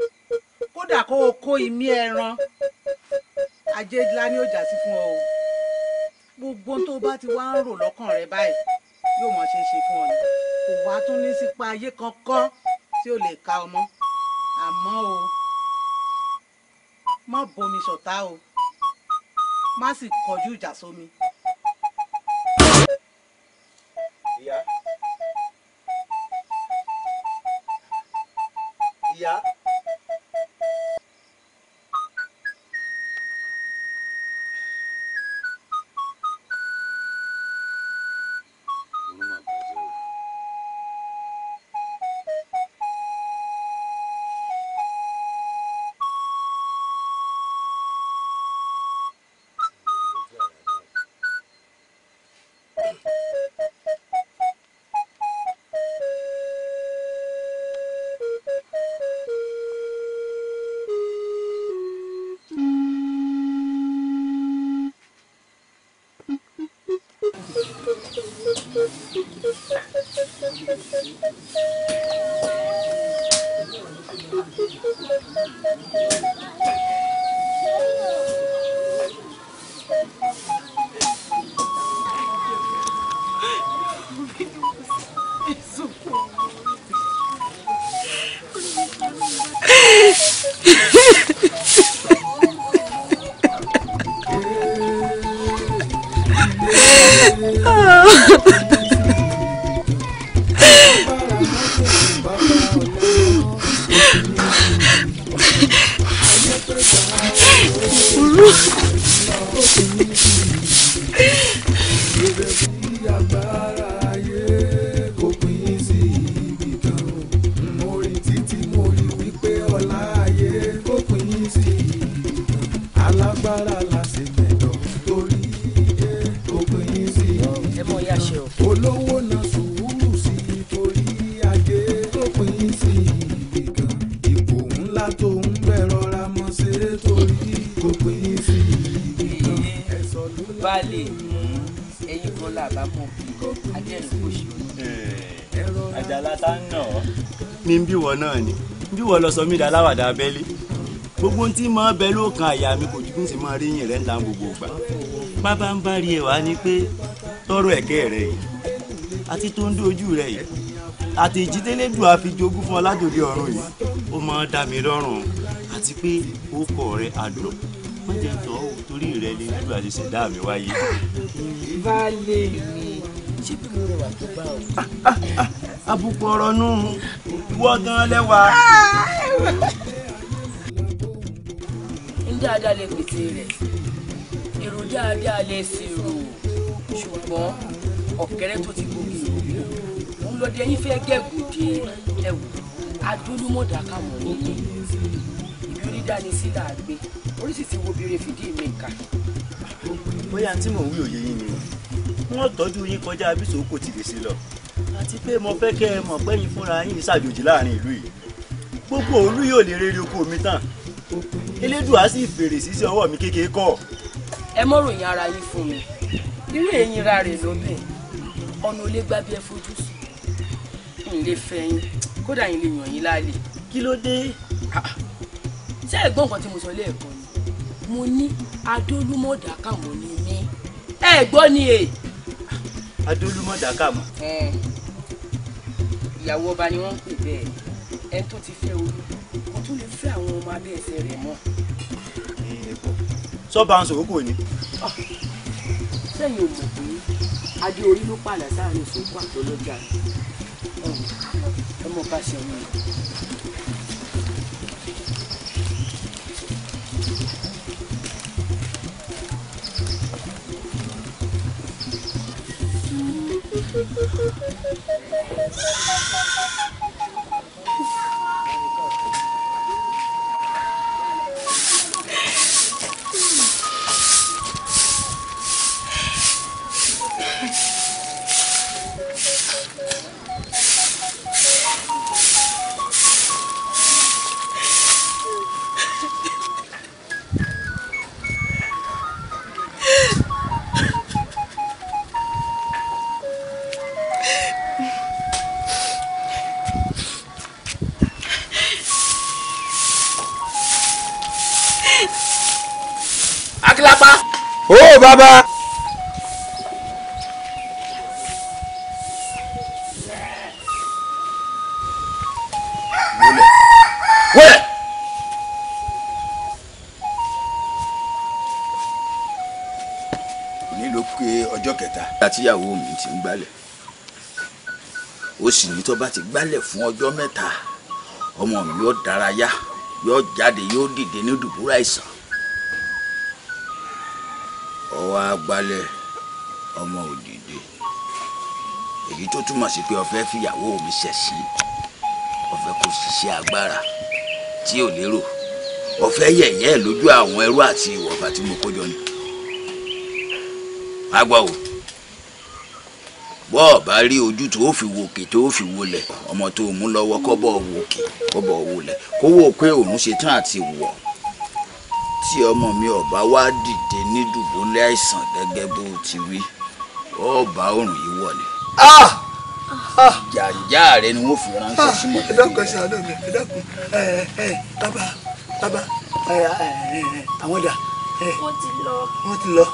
Kódà kó o kó imí ẹran, ajé ńlá ni yóò já sí fún ọ o. Gbogbo tó o bá ti wá ń rò lọ́kàn rẹ báyìí yóò mọ ṣe é ṣe fún ọ ni. Kò wá tún ní sípa ayé kankan tí ó lè ka ọmọ. Àmọ́ o, má bomi ṣọ̀tá o, má sì kọjú ìjà sómi. Ìyá. Ìyá. Baálé, ẹ̀yin gan la bá mọ̀ adẹ́rìn kò ṣe. Àjàlá tá ń nà ọ́ ní bí wọ́n náà ni bí wọ́n lọ sọ mí dáláwàdà abẹ́lé gbogbo ohun tí mo bẹ ló kan àyà mi kò ju bí n sì máa rí yìn rẹ̀ ń ta gbogbo ìgbà. Bàbá ń bá rí ẹ wá ni pé tọrọ ẹ̀kẹ́ rẹ yìí àti tó ń dójú rẹ yìí àti ìjítẹ́lẹ́dùn àfi jogún fún ọ látòdì ọ̀run yìí ó máa dá mi lọ́rùn àti pé ó kọ̀ rẹ àdùn má jẹ́ tọ́ ò torí rẹ lè nílò àti ṣẹ̀dá mi wáyé. Baálé mi ṣé bí mo rẹwà tó bá o. Àbùkù ọ̀rọ̀ nù ìwọ gan lẹ́wà. Ń dáadáa lè pèsè rẹ̀, èrò dáadáa lè sì rò, ṣùgbọ́n ọ̀kẹ́rẹ́ tó ti gbòógì ìròyìn òun lọ́dẹ yín fẹ́ gẹ̀gùdì ẹ̀wù adúlúmọ̀dà kàmọ́ nílé ibi onídàáni sí là á gbé oríṣi ti wo bèrè fìdí mi kà. Bóyá tí mò ń wí òye yín ni o, wọ́n tọ́jú yín kọjá bí sòókò ti lè ṣe lọ, àti pé mo fẹ́ kẹ́ ẹ mọ̀ pé yín fúnra yín ṣàjòjì láàrin ìlú yìí, gbogbo òlu yóò lè rere oko mi tán, Elédùà sì fèrè sísẹ ọwọ́ mi kékeré kọ́. Ẹ mọ̀ ròyìn ara yín fún mi, irú èyí ra rè lóbẹ̀, ọ̀nà olè gbá bí ẹ fojú sùn, n lè fẹ́ yín, kódà yín lè yàn yín láàlè. Kí ló dé? Ṣé ẹ̀gbọ́n nǹkan tí mo sọ lẹ́ẹ̀kan ni? Mo ní adólúmọ̀dà kàmọ́ ni mí. Ẹ gbọ́ ni e. Adólúmọ̀dà kàmọ́. Ìyàwó ọba ni wọ́n ń pè bẹ́ẹ̀, ẹni tó ti fẹ́ olú kò tún lè fẹ́ àwọn ọmọ abẹ́ ẹsẹ̀ rẹ̀ mọ́. Sọ́ba ń sòwò kò ní. Sẹ́yìn ò mọ̀ pé adé orí ló pààlà sáàrin ìsòkò àtọlọ́jà ẹ mọ̀ bá ṣe wọn. Akílápá. Ó bàbá. Wọlé. Wọlé. Òní ló pé ọjọ́ kẹta àtìyàwó mi ti ń gbálẹ̀. Ó sì ní tó bá ti gbálẹ̀ fún ọjọ́ mẹ́ta, ọmọ mi yóò dárayá, yóò jáde, yóò dìde ní dùbúrà àìsàn. Ọwọ́ agbálẹ̀ ọmọ òdìdè, èyí tó túmọ̀ sí pé ó fẹ́ fìyàwó mi ṣẹ̀sín, ó fẹ́ kó ṣiṣẹ́ agbára tí ò lérò, ó fẹ́ yẹ̀yẹ́ lójú àwọn ẹrú àti ìwọ̀fà tí mo kó jọ ni. Àgbà o, bọ́ ọ bá rí ojú tó fi wòkè tó fi wọlẹ̀, ọmọ tó mú lọ́wọ́ kọ́ bọ́ wòkè kọ́ bọ́ wọlẹ̀ kó wò pé òun ṣe tán àti wọ̀. Tí ọmọ mi ọba wá dìde ní dùbúlẹ̀ àìsàn gẹ́gẹ́ bó ti wí, ọba òrùn yìí wọ̀ ni. Jàǹjà rẹ ni wọ́n fi ránṣẹ́ sí mọ̀lẹ́bí rẹ. Ẹ dákun, ẹ ṣàánú mi, ẹ dákun. Bàbá, bàbá, àwọn dà. Wọ́n ti lọ. Wọ́n ti lọ.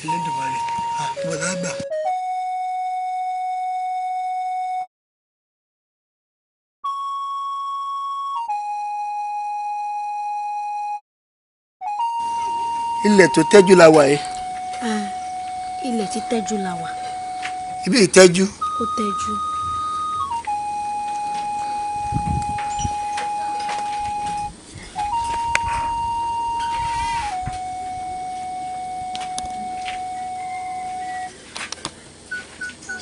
Elédùmarè, bọ̀dá gbà. Ilẹ̀ tó tẹ́jú la wà yìí. Ilẹ̀ tí tẹ́jú la wà. Ibi ìtẹ́jú. Ó tẹ́jú.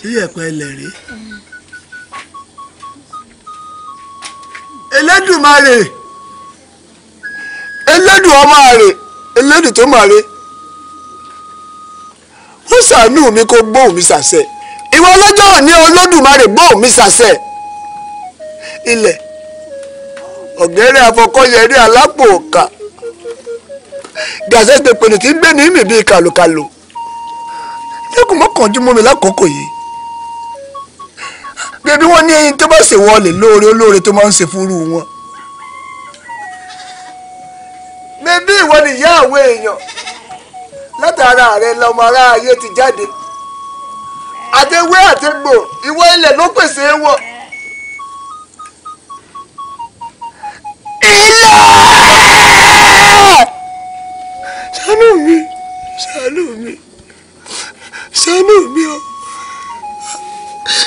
Ṣé yẹ̀pẹ̀ ilẹ̀ rèé? Elédùmarè, Elédùn ọmọ rè, Elédùn tó máa re, ó ṣàánú mi kó gbóhùn mi ṣàṣẹ. Ìwọ ọlọ́jọ́ òní Olódùmarè gbóhùn mi ṣàṣẹ. Ilẹ̀ ọ̀gẹ́rẹ́ afọkọ́yẹrí alápò òkà, Gàzẹ́ pèpè ní ti ń gbé ní mi bíi kàlòkàlò. Lẹ́kùn mọ́kànjú mú mi lákòókò yìí. Bébí wọ́n ní ẹyin tó bá ṣe wọlé lóore olóore tó máa ń ṣe fúnrú wọn. Bébí ìwọ ni ìyá àwọn èèyàn. Látara rẹ lọmọ ará ayé ti jáde. Àtẹwé àtẹgbò ìwọ ilẹ̀ ló pèsè wọn. Ilẹ̀! Ṣàánú mi, ṣàánú mi, ṣàánú mi o.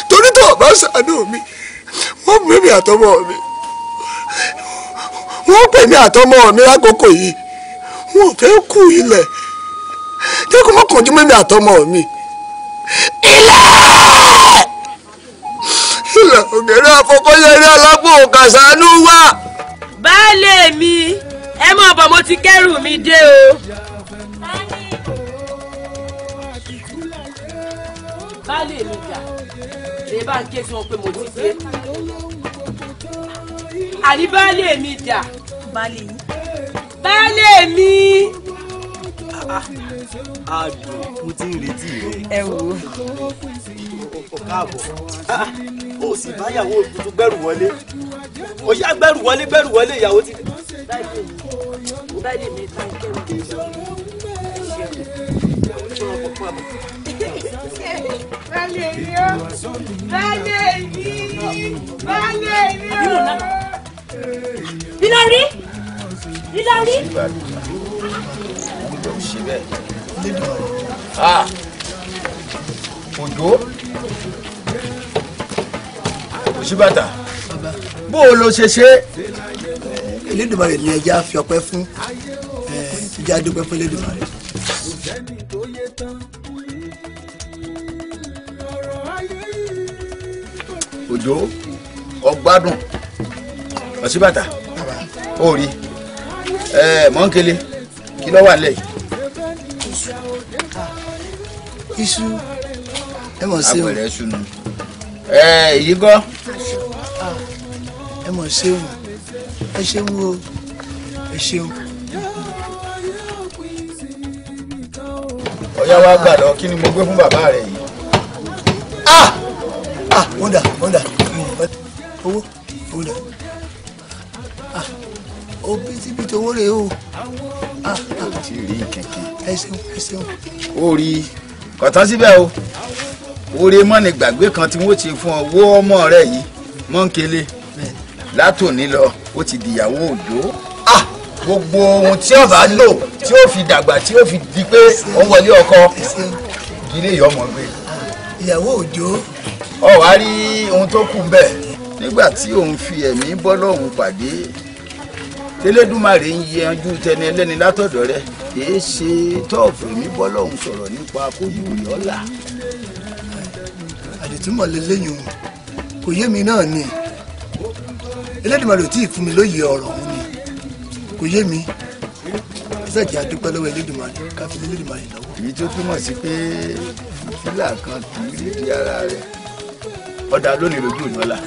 Torí tó o bá ṣàánú mi, wọ́n pè mí àtọmọ mi. Wọ́n pè mí àtọmọ mi lákòókò yìí. Wọ́n ò fẹ́ kú ilẹ̀. Jẹ́ kó má kánjú mẹ́mi àtọmọ mi. Ilẹ̀! Ilẹ̀ ògèrè àfọkọ́yẹrí alápò kàṣánú wà. Baálé mi, ẹ mọ̀ bọ̀ mo ti kẹ́rù mi dé o. Baálé mi dà, èyí bá ń ké sí wọn pé mo ti dé. Àní baálé mi dà. Baálé yín. Baálé mi. Adùn, mo ti ń retí rẹ. Ẹ wò ó. O káàbọ̀. O sì báyàwó tuntun gbẹ́rù wọlé. O yá gbẹ́rù wọlé gbẹ́rù wọlé ìyàwó ti. Baálé mi ta kẹ́rù. Baálé mi o. Baálé mi. Baálé mi o. Ìlọrí. Ìlọrí. Ṣe bẹ́ẹ̀. Òjó Òṣìbàtà bó o lo ṣe ṣe. Elédùmarè ni ẹja fi ọpẹ́ fún, ẹja dúpẹ́ fún Elédùmarè. Òjó ọgbádùn Òṣìbàtà ó rí mọ́ńkele kí ló wà lẹ́yìn. Iṣu ẹ mọ̀ ṣeun. Apẹ̀rẹ̀ iṣu nu. Èyí gọ́. Ẹ mọ̀ ṣeun, ẹ ṣeun o, ẹ ṣeun. Ọ̀yá wa gbà lọ, kí ni mo gbé fún bàbá rẹ yìí. Ah ah, wọ́ndà wọ́ndà owó owó dà. Ah, o bítíbitì owó rèé o. Ah ah, ti rí kẹ̀kẹ́. Ẹ ṣeun, ẹ ṣeun. Ó rí kọ̀tán síbẹ̀ o. Oore mọ́ni gbàgbé kan tí wọ́n ti fún ọ wó ọmọ rẹ yìí mọ́ńkele látòní lọ ó ti dìyàwó Òjó. Gbogbo ohun tí ó bá lò tí ó fi dàgbà tí ó fi di pé ó ń wọlé ọkọ ilé ìyá ọmọ gbé. Ìyàwó Òjó. Ọ wá rí ohun tó kù bẹ́ẹ̀ nígbà tí òun fi ẹ̀mí bọ́ lọ́hùn pàdé tẹlẹdùmarè ń yanjú tẹni ẹlẹ́ni látọ̀dọ̀ rẹ kìí ṣe tọ́ọ̀fù ẹ̀mí bọ́ lọ́hùn sọ̀rọ̀ nípa kójú ìyọ́là. Àdìtúmọ̀ lélẹ́yìn o, kò yé mi náà ni. Elédùmarè ò tí ì fún mi lóye ọ̀rọ̀ òun ni, kò yé mi. Ẹsẹ̀ jẹ́ àdúpẹ́ lọ́wọ́ Elédùmarè ká fi Elédùmarè lọ́wọ́. Èyí tó túmọ̀ sí pé fìtílà kan kì í rí di ara rẹ̀. Ọ̀dà lónìí lójú òní ọ̀la.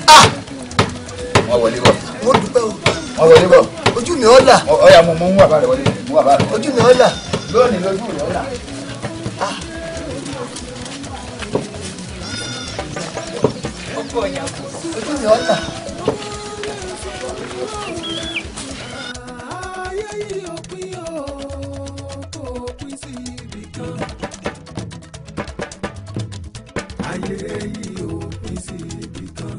Wọ́n wọlé bọ̀. Mo dúpẹ́ o. Wọ́n wọlé bọ̀. Ojú mi ó là. Ọ̀ya mo mú bàbá rẹ̀ wọlé. Mú bàbá rẹ̀ wọlé. Ojú mi ó là. Lónìí lójú òní ọ̀la. Ojú mi ó là. Ayé yìí ò pín o, kò pín sí ibì kan. Ayé yìí ò pín sí ibì kan.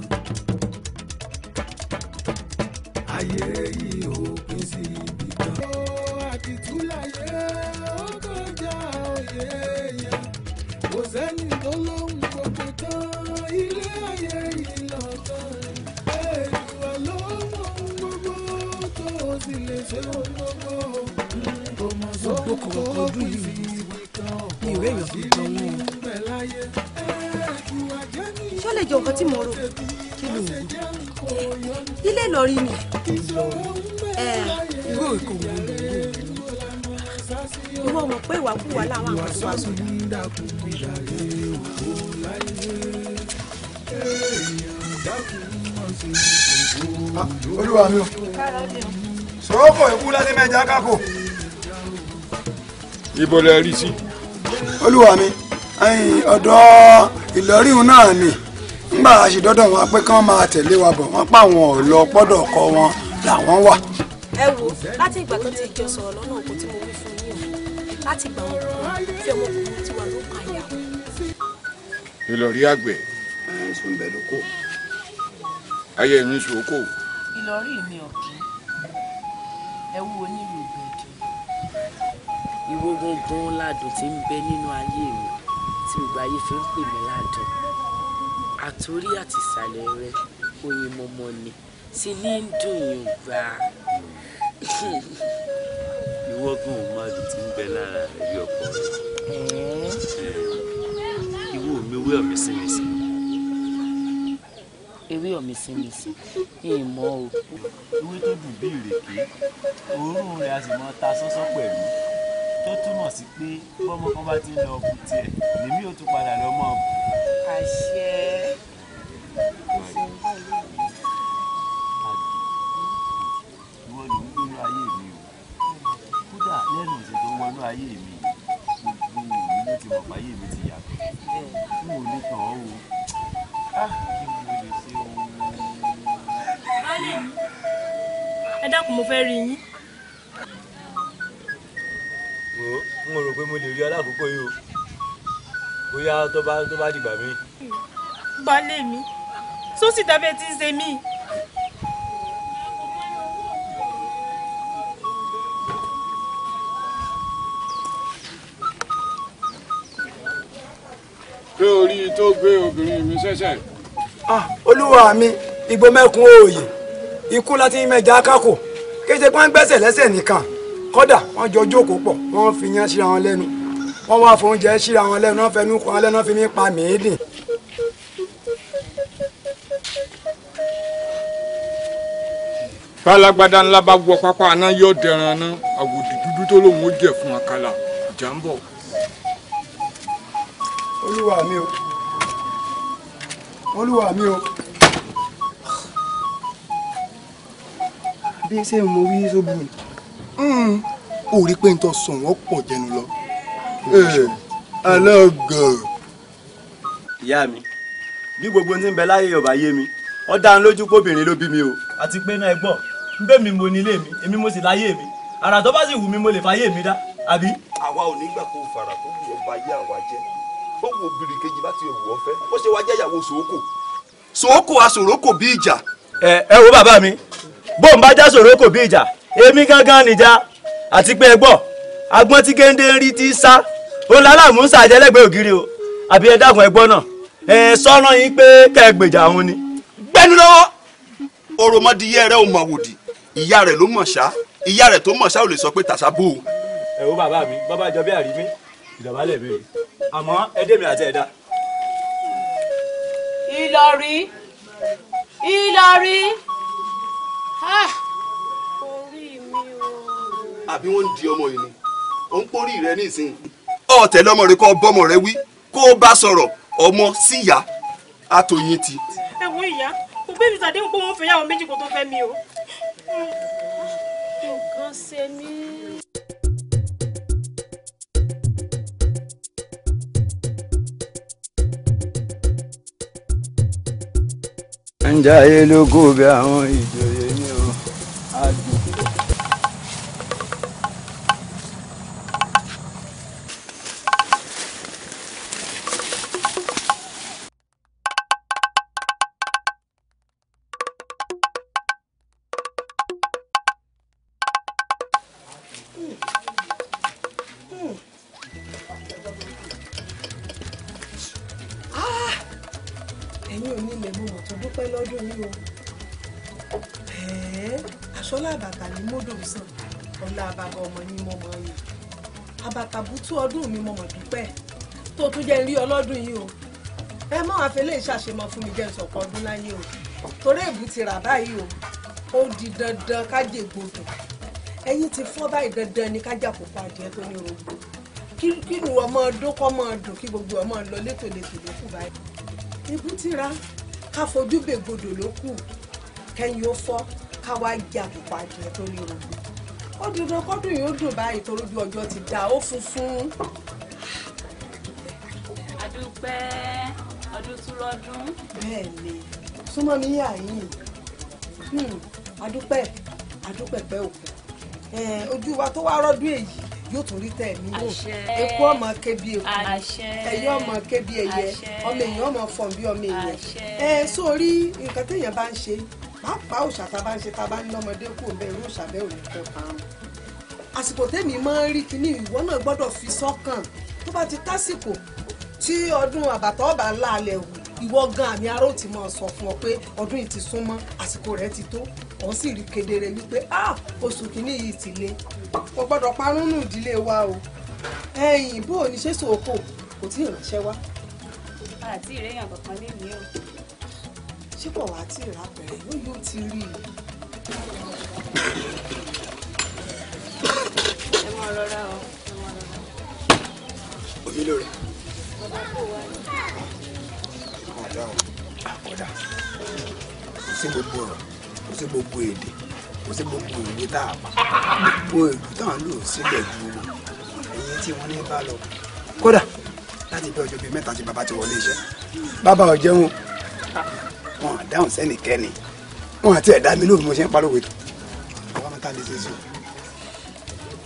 Ayé yìí ò pín sí ibì kan. Ó àdìtú láyé, ó kọjá òye èèyàn. Kò sẹ́ni tó lóhùn gbogbo tán, ilé ayé yìí lọ́tàn. Èèyàn ló mọ ohun gbogbo tó sì lè ṣe ohun gbogbo. Kò mọ̀ sóhun tó pín sí ibì kan. Mi ò réèyàn fi gan wọn o. Bẹ́ẹ̀ láyé, èèyàn àjẹ́ ní Ṣó lè jọ nǹkan tí mo rò? Kí ló ń rò? Ilé Ìlọrin ni. Irú ìkòwò ló ń rò? Ìwọ mọ̀ pé ìwàkuwà làwọn àwọn tó bá sọ. Olúwa mi o, sọ̀rọ̀ kọ̀ ikú láti mẹ́ja kákò. Ibo lẹ rí sí. Olúwa mi, ọ̀dọ̀ Ìlọrin náà ni ngbà àṣìdọ́dọ̀ wọn pé kán máa tẹ̀lé wa bọ̀, wọ́n pa àwọn ọ̀lọ́ pọ́dọ̀ ọkọ wọn làwọn wà. Ẹ wo, láti ìgbà tó ti jọ sọ̀rọ̀ lọ́nà òkú tí mo wí fún yín o, láti ìgbà wọn kọ́ tí ọmọkùnrin ti wà ló pa ìyá. Ìlọrí àgbẹ̀. Ẹ̀sùn bẹ̀ ló kó. Ayé mi sùn kó. Ìlọrí mi ọ̀kín, ẹ wú onílù gbẹ̀dẹ̀. Ìwọ gangan ládùn tí ń bẹ nínú ayé mi tí gbogbo ayé fi ń pè mí ládùn. Àtòrí àti ìsàlẹ̀ rẹ oyin mọmọ ni sí ní ń dùn yín gbà. Ìwọ gan ò máa dùn tí ń bẹ lára rẹ bí ọkọ rẹ. Ìwọ mi wé ọ̀mísìmísì. Ewé ọ̀mísìmísì ìmọ̀ o. Ewé tó dùn bí ìrèké, òórùn rẹ̀ a sì máa ta sọ́sọ́ pẹ̀lú. Tó túmọ̀ sí pé bọ́mọ kan bá ti ń lọ bu tiẹ̀, lèmi ò tún padà lọ mọ́ bù. Àṣẹ. Ìwọ ló ń gbénú ayé mi o. Kódà lẹ́nu ọ̀sẹ̀ tó wọnú ayé mi, gbogbo òní ló ti mọ̀ páyé mi ti yàtọ̀. N ò lè tàn ọ́ o. Kí mo lè ṣe o. Ẹ dákun, mo fẹ́ rí yín. Wo, n ò rò pé mo lè rí ọ lákòókò yìí o. Bóyá tó bá dìgbà mí. Baálé mi, sósì tàbí ẹ ti ń ṣe mí. Ṣé orí tó gbé obìnrin mi ṣẹ̀ṣẹ̀? Olúwa mi, igbó mẹ́kun òòyè, ikú láti mẹ́ja kákò, kéde pé wọ́n gbẹ́sẹ̀ lẹ́sẹ̀ nìkan, kódà wọ́n jọ jókòó pọ̀, wọ́n fi yán síra wọn lẹ́nu, wọ́n wá fóúnjẹ síra wọn lẹ́nu, wọ́n fẹnu kọ́ wọn lẹ́nu, wọ́n fi mí pa mìídìn. Bálágbádá ńlá bá wọ pápá aná yóò dẹran aná, àwòdì dúdú tó lòun ó jẹ fún àkàlà, ìjà ń bọ̀. Olúwa mi o, Olúwa mi o. Bí ṣe mo wí sóbù ni. Ó rí pé n tó sọ wọ́n pọ̀ jẹnu lọ. Alágọ̀. Ìyá mi, bí gbogbo ohun tí ń bẹ láyé ọba yé mi, ó dá lójú póbìnrin ló bí mi o. Àti pé náà ẹ gbọ́, ń bẹ́ mi mo nílé mi, èmi mo sì láyé mi. Àrà tó bá sì wù mí mo lè fàyè mi dá, àbí? Àwa ò ní gbà kó fara tó wù ọba yé àwa jẹ́. Ó wo obìnrin kejì bá ti wù ọ́ fẹ́, ó ṣe wá jẹ́ ìyàwó Sòókò. Sòókò aṣòrókò bí ìjà. Ẹ wo bàbá mi, bóun bá já sòrókò bí ìjà, èmi gángan nìjà. Àti pé ẹ gbọ́, agbọ́n tí géńdé ń rí ti sá, òun lálàmú ń sàjẹ́lẹ́gbẹ̀ẹ́ ògiri o. Àbí ẹ dákun ẹ gbọ́ náà, ẹ sọ́nà yín pé kẹ́ ẹ gbèjà òun ni. Gbẹ́nu lọ́wọ́, òròmọdìyẹ rẹ ò mọ̀ wòdì, ìyá rẹ̀ ló mọ̀ ṣá, ìyá rẹ̀ tó mọ̀ ṣá ò lè sọ pé tàṣà bò ó. Ẹ wo bàbá mi, bàbá jọ bí àrímí, ìdọ̀bálẹ̀ mi rè, àmọ́ ẹ dé mi àti ẹ̀dá. Ìlọrí, Ìlọrí. Orí mi o. Àbí wọ́n ń di ọmọ yìí ni, ó ń pórí rẹ nísìnyí. Ọ̀tẹ̀ lọ́mọ rẹ kọ́ bọ́mọ rẹ wí, kó o bá sọ̀rọ̀ ọmọ síyá àtòyìn ti. Ẹ wo ìyá, kò bẹ́ẹ̀ mi sàdéhùn pé wọ́n fẹ́ yàwó méjì kó tó fẹ́ mi o. Nǹkan ṣe mí. Ń jayé lóko bí àwọn ìjòyè ní o. Adùn. Ẹ̀yin ò ní ilẹ̀ mo mọ̀ tó dúpẹ́ lọ́dún yìí o. Aṣọ́lá àbàtà ní mọ́dò sàn, ọ̀la àbàbà ọmọ ni mo mọ̀ yìí. Àbàtà bútú ọdún mi mo mọ̀ dúpẹ́ tó tún jẹ́ rí ọlọ́dún yìí o. Ẹ mọ́ àfẹlẹ́ ìṣàṣemọ fún mi jẹ́ ìsọ̀kan ọdún láyé o. Torí èbú ti rà báyìí o, ó di dandan kájè gbòdò. Ẹ̀yin ti fọ́ báyìí, dandan ni kájà kókó adìẹ tó ní orogbo. Kí ni ọmọ ọdún kọ́ mọ́ ọdún kí gbogbo ọmọ lọ létòlétò ló kù báyìí. Ibú ti ra ká fojú bègbodò ló kù, kẹ́yìn ó fọ́ ká wá jẹ àkùkọ adìẹ tó ní orogbo. Ó dandan kọ́dún yìí ó dùn báyìí torí ojú ọjọ́ ti dá ó funfun. Àdúpẹ́ ọdún tún lọ́dún. Bẹ́ẹ̀ ni, súnmọ́ mi yà yín. Àdúpẹ́ àdúpẹ́ pẹ́ òkú. Ojú wa tó wá rọ́dún èyí yóò tún rí tẹ̀mí wò. Eku ọmọ ké bí eku, ẹyẹ ọmọ ké bí ẹyẹ, ọmọ èèyàn ọmọ fọ̀n bí ọmọ èèyàn. Ẹ sórí nǹkan téèyàn bá ń ṣe, pàápàá òòṣà tá a bá ń ṣe tá a bá ń lọ́mọdé kù ń bẹ irú òòṣà bẹ́ẹ̀ ò ní pẹ́ parun. Àsìkò tèmi máa ń rí kíní ìwọ náà gbọ́dọ̀ fi sọ́kàn tó bá ti tásìkò tí ọdún àbàtà ọba ńlá alẹ̀ wù ìwọ gan àmì aró ti máa sọ fún ọ pé ọdún yìí ti súnmọ́ àsìkò rẹ̀ ti tó òun sì rí kedere wípé ah oṣù kìíní yìí ti le kò gbọ́dọ̀ parun nù ìdílé wa o. Ẹ̀yìn bó o ní ṣe sòkò kò tí ì ránṣẹ́ wá. Àti ìrẹ́yàn kankan lè ní o. Ṣé kò wá tí ì rápẹ̀rẹ̀ yóò yóò ti rí i. Ẹ máa rọra o, ẹ máa rọra. Omi lóore. Bàbá kò wá ní. Àkọ́dà kò sí gbogbo ọ̀rọ̀, kò sí gbogbo èdè, kò sí gbogbo ìwé tá a pa, gbogbo ìlú tá à ń lò sílẹ̀ ju ẹ̀yìn tí wọ́n ní bá lọ. Kódà láti bí ọjọ́ bíi mẹ́ta tí bàbá ti wọlé iṣẹ́, bàbá ò jẹun, wọn à dáhùn sẹ́nìkẹ́ni, wọn àti ẹ̀dá mi lóòrùn mo ṣe ń pariwo ètò. Àwọn ọmọ tá a lè ṣe sí o.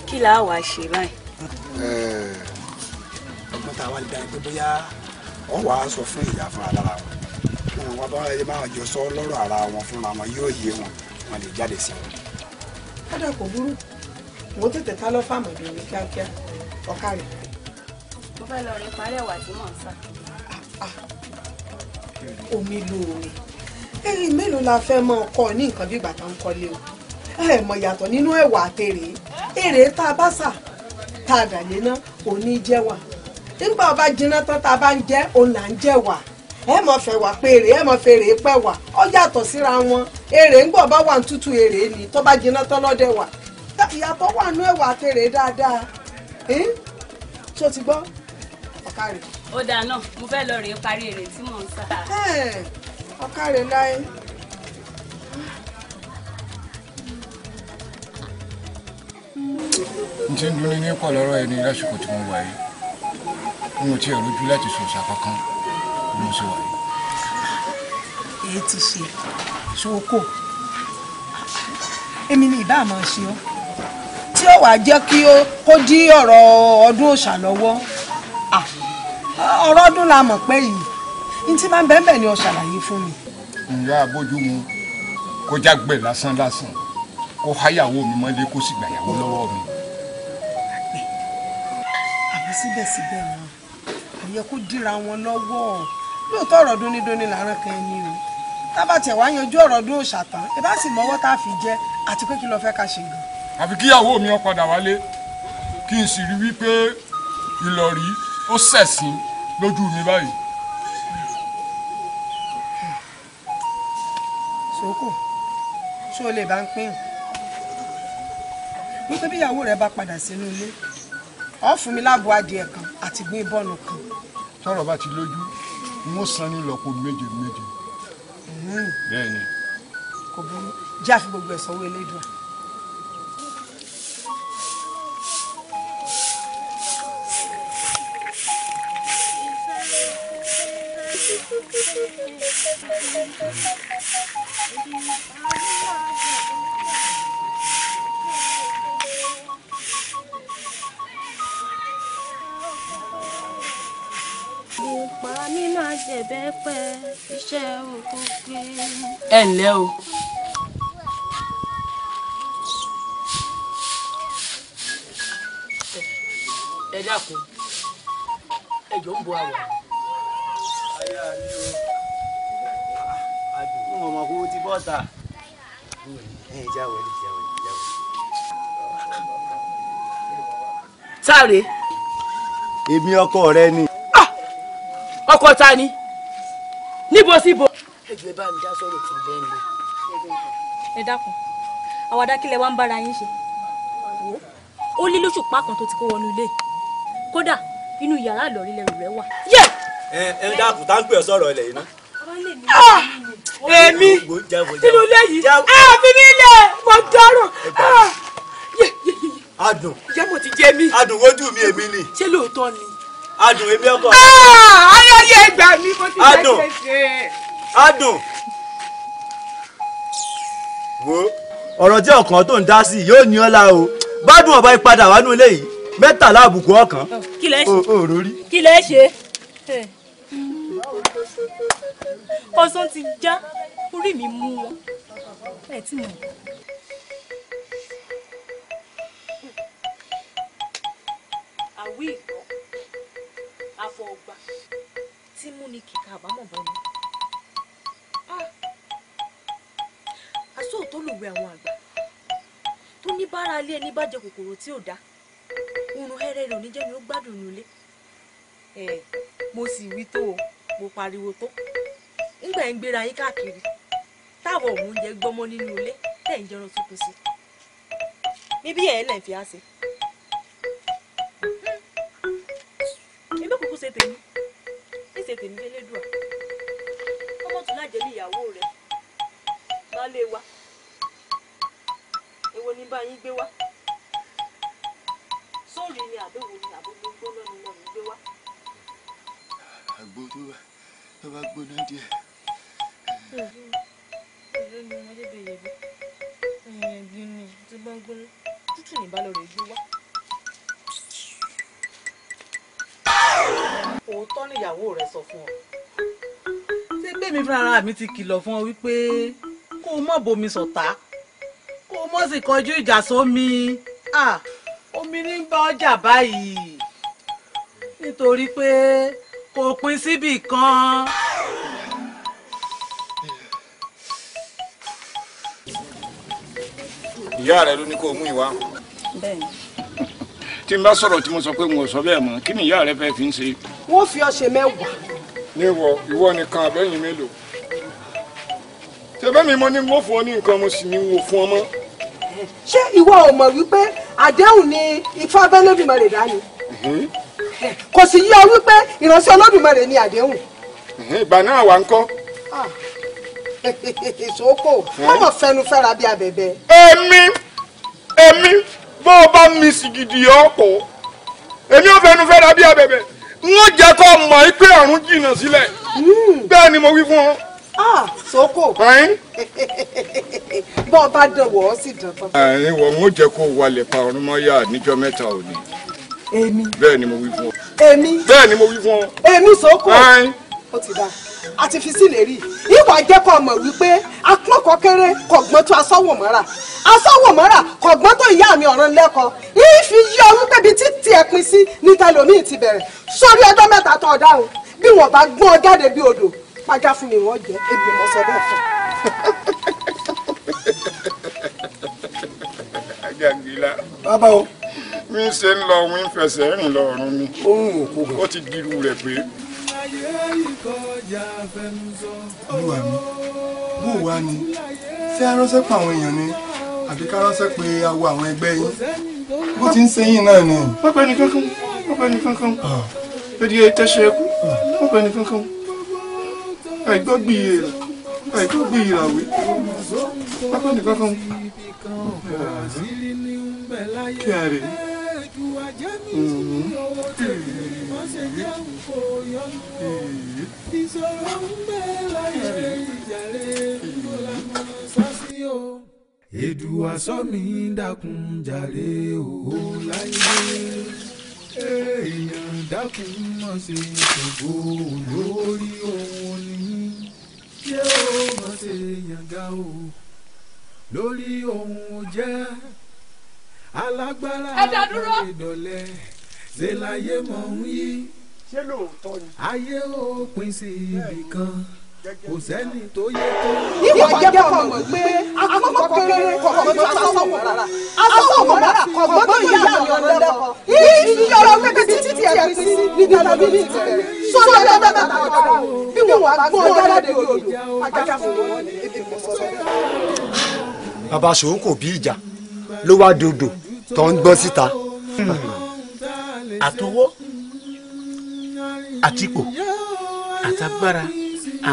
Kí la wàá ṣe báyìí? Ọgbọ́n tá a wá lè dá pé bóyá wọ́n wàá sọ fún ìyá fúnra lára wọn kí wọn wá bá wọn máa jọ sọ lọ́rọ̀ ara wọn fúnra wọn yóò yé wọn, wọn lè jáde sí wọn. Kódà kò burú, mo tètè ká lọ fáàmù ìdùnnú ní kíákíá ọ̀ká rẹ̀. Mo fẹ́ lọ rin parí ẹ̀wà tí mò ń sà. Omi lóore ẹ̀yìn mélòó la fẹ́ mọ ọkọ ní nǹkan bí ìgbà tá ń kọ́lé o. Ẹ mọ̀ yàtọ̀ nínú ẹ̀wà àtèrè èrè tá a bá sà tá a dà léná òní jẹ́wà nígbà ọba jiná tán tá a bá ń jẹ òun là ń jẹ wà. Ẹ mọ̀ fẹ́ wà pé èrè ẹ mọ̀ fẹ́ èrè pẹ́ wà ó yàtọ̀ síra wọn. Èrè ńgbọ̀ bá wà ń tútù èrè ni tó bá jiná tán lọ́dẹ wà. Ìyàtọ̀ wà nú ẹ̀wà àtèrè dáadáa. Ṣó ti gbọ́? Ọ̀kàrẹ̀. Ó dáa náà, mo fẹ́ lọ rèé parí èrè tí mò ń sà. Ọ̀kàrẹ̀ láyé. N ti ń dunni ní pọ̀ lọ́rọ̀ ẹni lásìkò tí mo wà yìí. N ò tiẹ̀ rojú láti sòsà kankan bí mo ṣe wà yìí. Èyí ti ṣe ṣòkò èmi ni ìbá máa ṣe ọ́ tí ó wàá jẹ́ kí ó kó dí ọ̀rọ̀ ọdún òòṣà lọ́wọ́. Ọ̀rọ̀ ọdún la mọ̀ pé yìí ní tí máa ń bẹ́ẹ̀ bẹ́ẹ̀ ni ó ṣàlàyé fún mi. Ǹjẹ́ abójú mu kó jágbe lásán lásán kó háyàwó mi mọ́lé kó sì gbàyàwó lọ́wọ́ mi. Àmọ́ síbẹ̀síbẹ̀ náà kò yẹ kó díra wọn lọ́wọ́. Lóòótọ́ ọ̀rọ̀ dúnídúní làárọ̀ kan ẹni o tábà tẹ̀ wá yanjú ọ̀rọ̀ ọdún òòṣà tán ẹ bá sì mọ́wọ́ tá a fi jẹ àti pé kí ló fẹ́ ká ṣe gan. Àfi kíyàwó mi ó padà wálé kí n sì rí wípé Ìlọ̀rí ó ṣẹ̀sín lójú mi báyìí. Sókò ṣó o lè bá ń pín wípé bí ìyàwó rẹ bá padà sínú ilé ó fún mi láàbò adìẹ kan àti gbin bọ́ọ̀nù kan. Tọ́rọ̀ bá ti lójú n ó san ní ìlọ́po méje méje. Bẹ́ẹ̀ ni. Kò burú, jẹ́ àfi gbogbo ẹ̀ sọ́wọ́ Elédùà. Ẹ ǹlẹ́ o. Ẹ dákun, ẹ jọ ń bo àwọ̀. Aya mi o, àdùn wọn mọ̀ kó ti bọ́ta. Ẹ já wọlé, já wọlé, já wọlé. Sáré. Èmi ọkọ rẹ ni. Ọkọ ta ni? Níbo síbo? Ẹ jọ̀ọ́ ẹ bá mi dá sọ̀rọ̀ tí ń bẹ́ẹ̀ lọ. Ẹ dákun, àwàdà kílẹ̀ wa ń bára yín ṣe. Ó lé lóṣùpá kan tó ti kó wọnú ilé. Kódà inú yàrá Ìlọ̀rí lẹrù rẹ̀ wà. Ẹ ẹ dákun, tá ń pè ọ sọ̀rọ̀ ilẹ̀ yìí ná. Èmi nínú ilé yìí, àfi mi lẹ̀ mo dáràn. Yé yé Adùn. Ìyá mo ti jẹ mí. Adùn wojú mi èmi ni. Ṣé lóòótọ́ ni? Adùn èmi ọkọ. Ayẹyẹ ìgbà mi mo ti jẹ gbèsè. Adùn. Wo ọ̀rọ̀ tí ọkàn tó ń dá sí yóò ní ọ́ la o. Bádùn ọba ìpadà wà nínú ilé yìí 13 àbùkù ọkàn. Kí lẹ ṣe? O rórí. Kí lẹ ṣe? Ọsàn ti já orí mi mú wọn. Ẹ tí mo. Àwí ìgbọ́ afọ ọgbà tí mú ni kíkà àbámọ̀ bọ́ ni. Àsóòtọ́ lòwe àwọn àgbà tó ní bára ilé ẹni bá jẹ kòkòrò tí ò dá oorun hẹ́rẹ́ rẹ̀ ò ní jẹ́ ni ó gbádùn nílé. Mo sì wí tó o, mo pariwo tó ńgbà ń gbéra yín káàkiri táwọn òun jẹ gbọ́mọ nínú ilé tẹ̀ ń jẹran tó kù sí níbí ẹ̀ lẹ́ fi á ṣe. Èmi kúkú ṣe tèmi ní ṣe tèmi fẹ́lẹ́dùà ọmọ tún lájẹ ní ìyàwó rẹ̀ baálé wa èwo ní bá yín gbé wá sóòrì ni àbẹ̀wò ni àbógbó gbóná ni mo gbé wá. Àgbo tó bá gbóná díẹ̀. Tútù ní bá lọ rẹ̀ gbé wá. Òótọ́ níyàwó rẹ̀ sọ fún ọ. Ṣé bẹ́ẹ̀ mi fúnra mi ti kìlọ̀ fún ọ wípé kó o mọ̀ bomi sọ̀tá kó o mọ̀ sì kọjú ìjà sómi. Omi ní bá ọjà báyìí nítorí pé kò pín síbì kan. Ìyá rẹ ló ní kó o mú ìwà. Bẹ́ẹ̀ni. Tí n bá sọ̀rọ̀ tí mo sọ pé n ò sọ bẹ́ẹ̀ mọ́, kí ni ìyá rẹ fẹ́ fi ń ṣe? Wọ́n fi ọṣẹ mẹ́wàá. Níwọ ìwọ nìkan àbẹ́yìn mélòó? Ṣé bẹ́ẹ̀ mi mo ní n ó fún ọ ní nǹkan mo sì ní n ò fún ọ mọ́? Ṣé ìwọ ò mọ̀ wípé àdéhùn ni Ifá bẹ́lẹ́dùmarè dání? Kò sì yí ọ wípé ìránṣẹ́ Olódùmarè ni àdéhùn. Ìgbà náà wà ń kọ́. Ìṣòkò mọ̀mọ́ fẹnu fẹ́ra bí abẹ̀bẹ̀. Èmi bó o bá mi sìgìdì ọkọ̀ èmi ò fẹnu fẹ́ra bí abẹ̀bẹ̀ n ó jẹ́ kó mọ̀ pé ọ̀run jìnnà sílẹ̀ bẹ́ẹ̀ ni mo wí fún ọ. Soko bọ́ ọ bá dán wọ̀ ọ́ sì dán tán. Ẹ̀yin wọ̀ n ó jẹ́ kó wọlé pa ọ̀run mọ́ yá níjọ́ mẹ́ta òní. Èmi. Bẹ́ẹ̀ ni mo wí fún ọ. Èmi. Bẹ́ẹ̀ ni mo wí fún ọ. Èmi Soko. Ó ti dá a ti fi sílẹ̀ rí ìwà jẹ́ kó mọ̀ wípé akọ́kọ́ kéré kọ̀gbọ́n tó asọ́wọ̀mọ́ra asọ́wọ̀mọ́ra kọ̀gbọ́n tó ìyá mi ọ̀ràn lẹ́kọ̀ọ́ ìfi yí ọ wípé bíi títí ẹ pin sí ní tẹlòmíì ti bẹ̀rẹ̀ sórí ọjọ́ mẹ́ta tó ọ̀daràn bí wọ́n bá gbọ́n ọ jáde bí odò pàjá fún mi wọ́n jẹ́ ebi mọ́ sọ bẹ́ẹ̀ fún. Àjàngílá. Bàbá o. Mi ṣe ń lọ wí ń fẹsẹ̀ rìn lọ ọ̀run mi. Ohun òkú gan. Ó ti dirú rẹ̀ pé. Olúwa mi, bó wá ni ṣé a ránṣẹ́ pa àwọn èèyàn ni àbí ká ránṣẹ́ pé awo àwọn ẹgbẹ́ yín bó ti ń ṣe yín náà ni. Wọ́n pẹ́ ní kankan, wọ́n pẹ́ ní kankan, èdè tẹ̀sẹ̀ ẹkú, wọ́n pẹ́ ní kankan, àìgbọ́ gbìyè rà, àìgbọ́ gbìyè ràwé, wọ́n pẹ́ ní kankan. Kí a rè é. Èdùà ṣọ́ mi dákun jàre o láyé èèyàn dákun mọ̀ ṣe ṣògo lórí ohun ní ṣé ó mọ̀ ṣe yànga o lórí ohun jẹ́ alágbára ìdọ̀lẹ́ ṣe láyé mọ̀ ń yí ayé ó pín sí ibì kan kò sẹ́ni tó yẹ tó. Ìwà jẹ́ kó mọ̀ pé akọ́kọ́ kéré kọ̀ọ̀kan tó asọ́wọ̀mọ́ra asọ́wọ̀mọ́ra kọ̀ọ̀kan tó ìyá mi ọ̀rọ̀ lẹ́kọ̀ọ́ yìí fi ọ̀rọ̀ pépé títí tí ẹ fi sí ní tẹlifí ti bẹ̀rẹ̀ sórí ọjọ́ mẹ́ta ọ̀dọ́ bí wọ́n wá gbọ́n jáde bí odò ajá fún wọn ebi mọ̀ sọ bẹ́ẹ̀. Bàbá Sòókò bí ìjà ló wá dodo tó ń gbọ́ síta. Àtọwọ́ àtipò àtagbára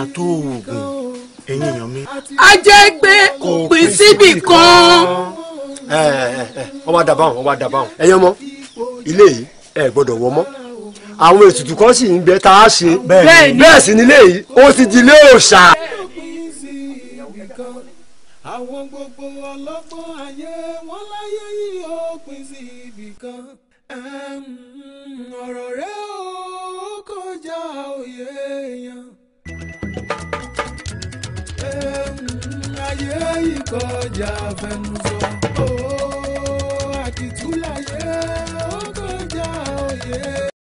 àtòògùn ẹ̀yin èèyàn mi. Ajẹ́gbé kò pín síbì kan. Ẹ ẹ ẹ, wọ́n wá dábàá, wọ́n wá dábàá. Ẹ̀yin ọmọ ilé yìí, ẹ gbọ́dọ̀ wọ mọ́. Àwọn ètùtù kan sì ń bẹ tá a ṣe. Bẹ́ẹ̀ sì nílé yìí ó ti di ilé òòṣà. Àwọn gbogbo ọlọ́gbọ́n ayé wọn láyé yìí ó pín sí ibì kan. Ọ̀rọ̀ rẹ̀ ó kọjá òye èèyàn. Ayé yìí kọjá fẹnusọ. Ó àdìtú láyé ó kọjá òye.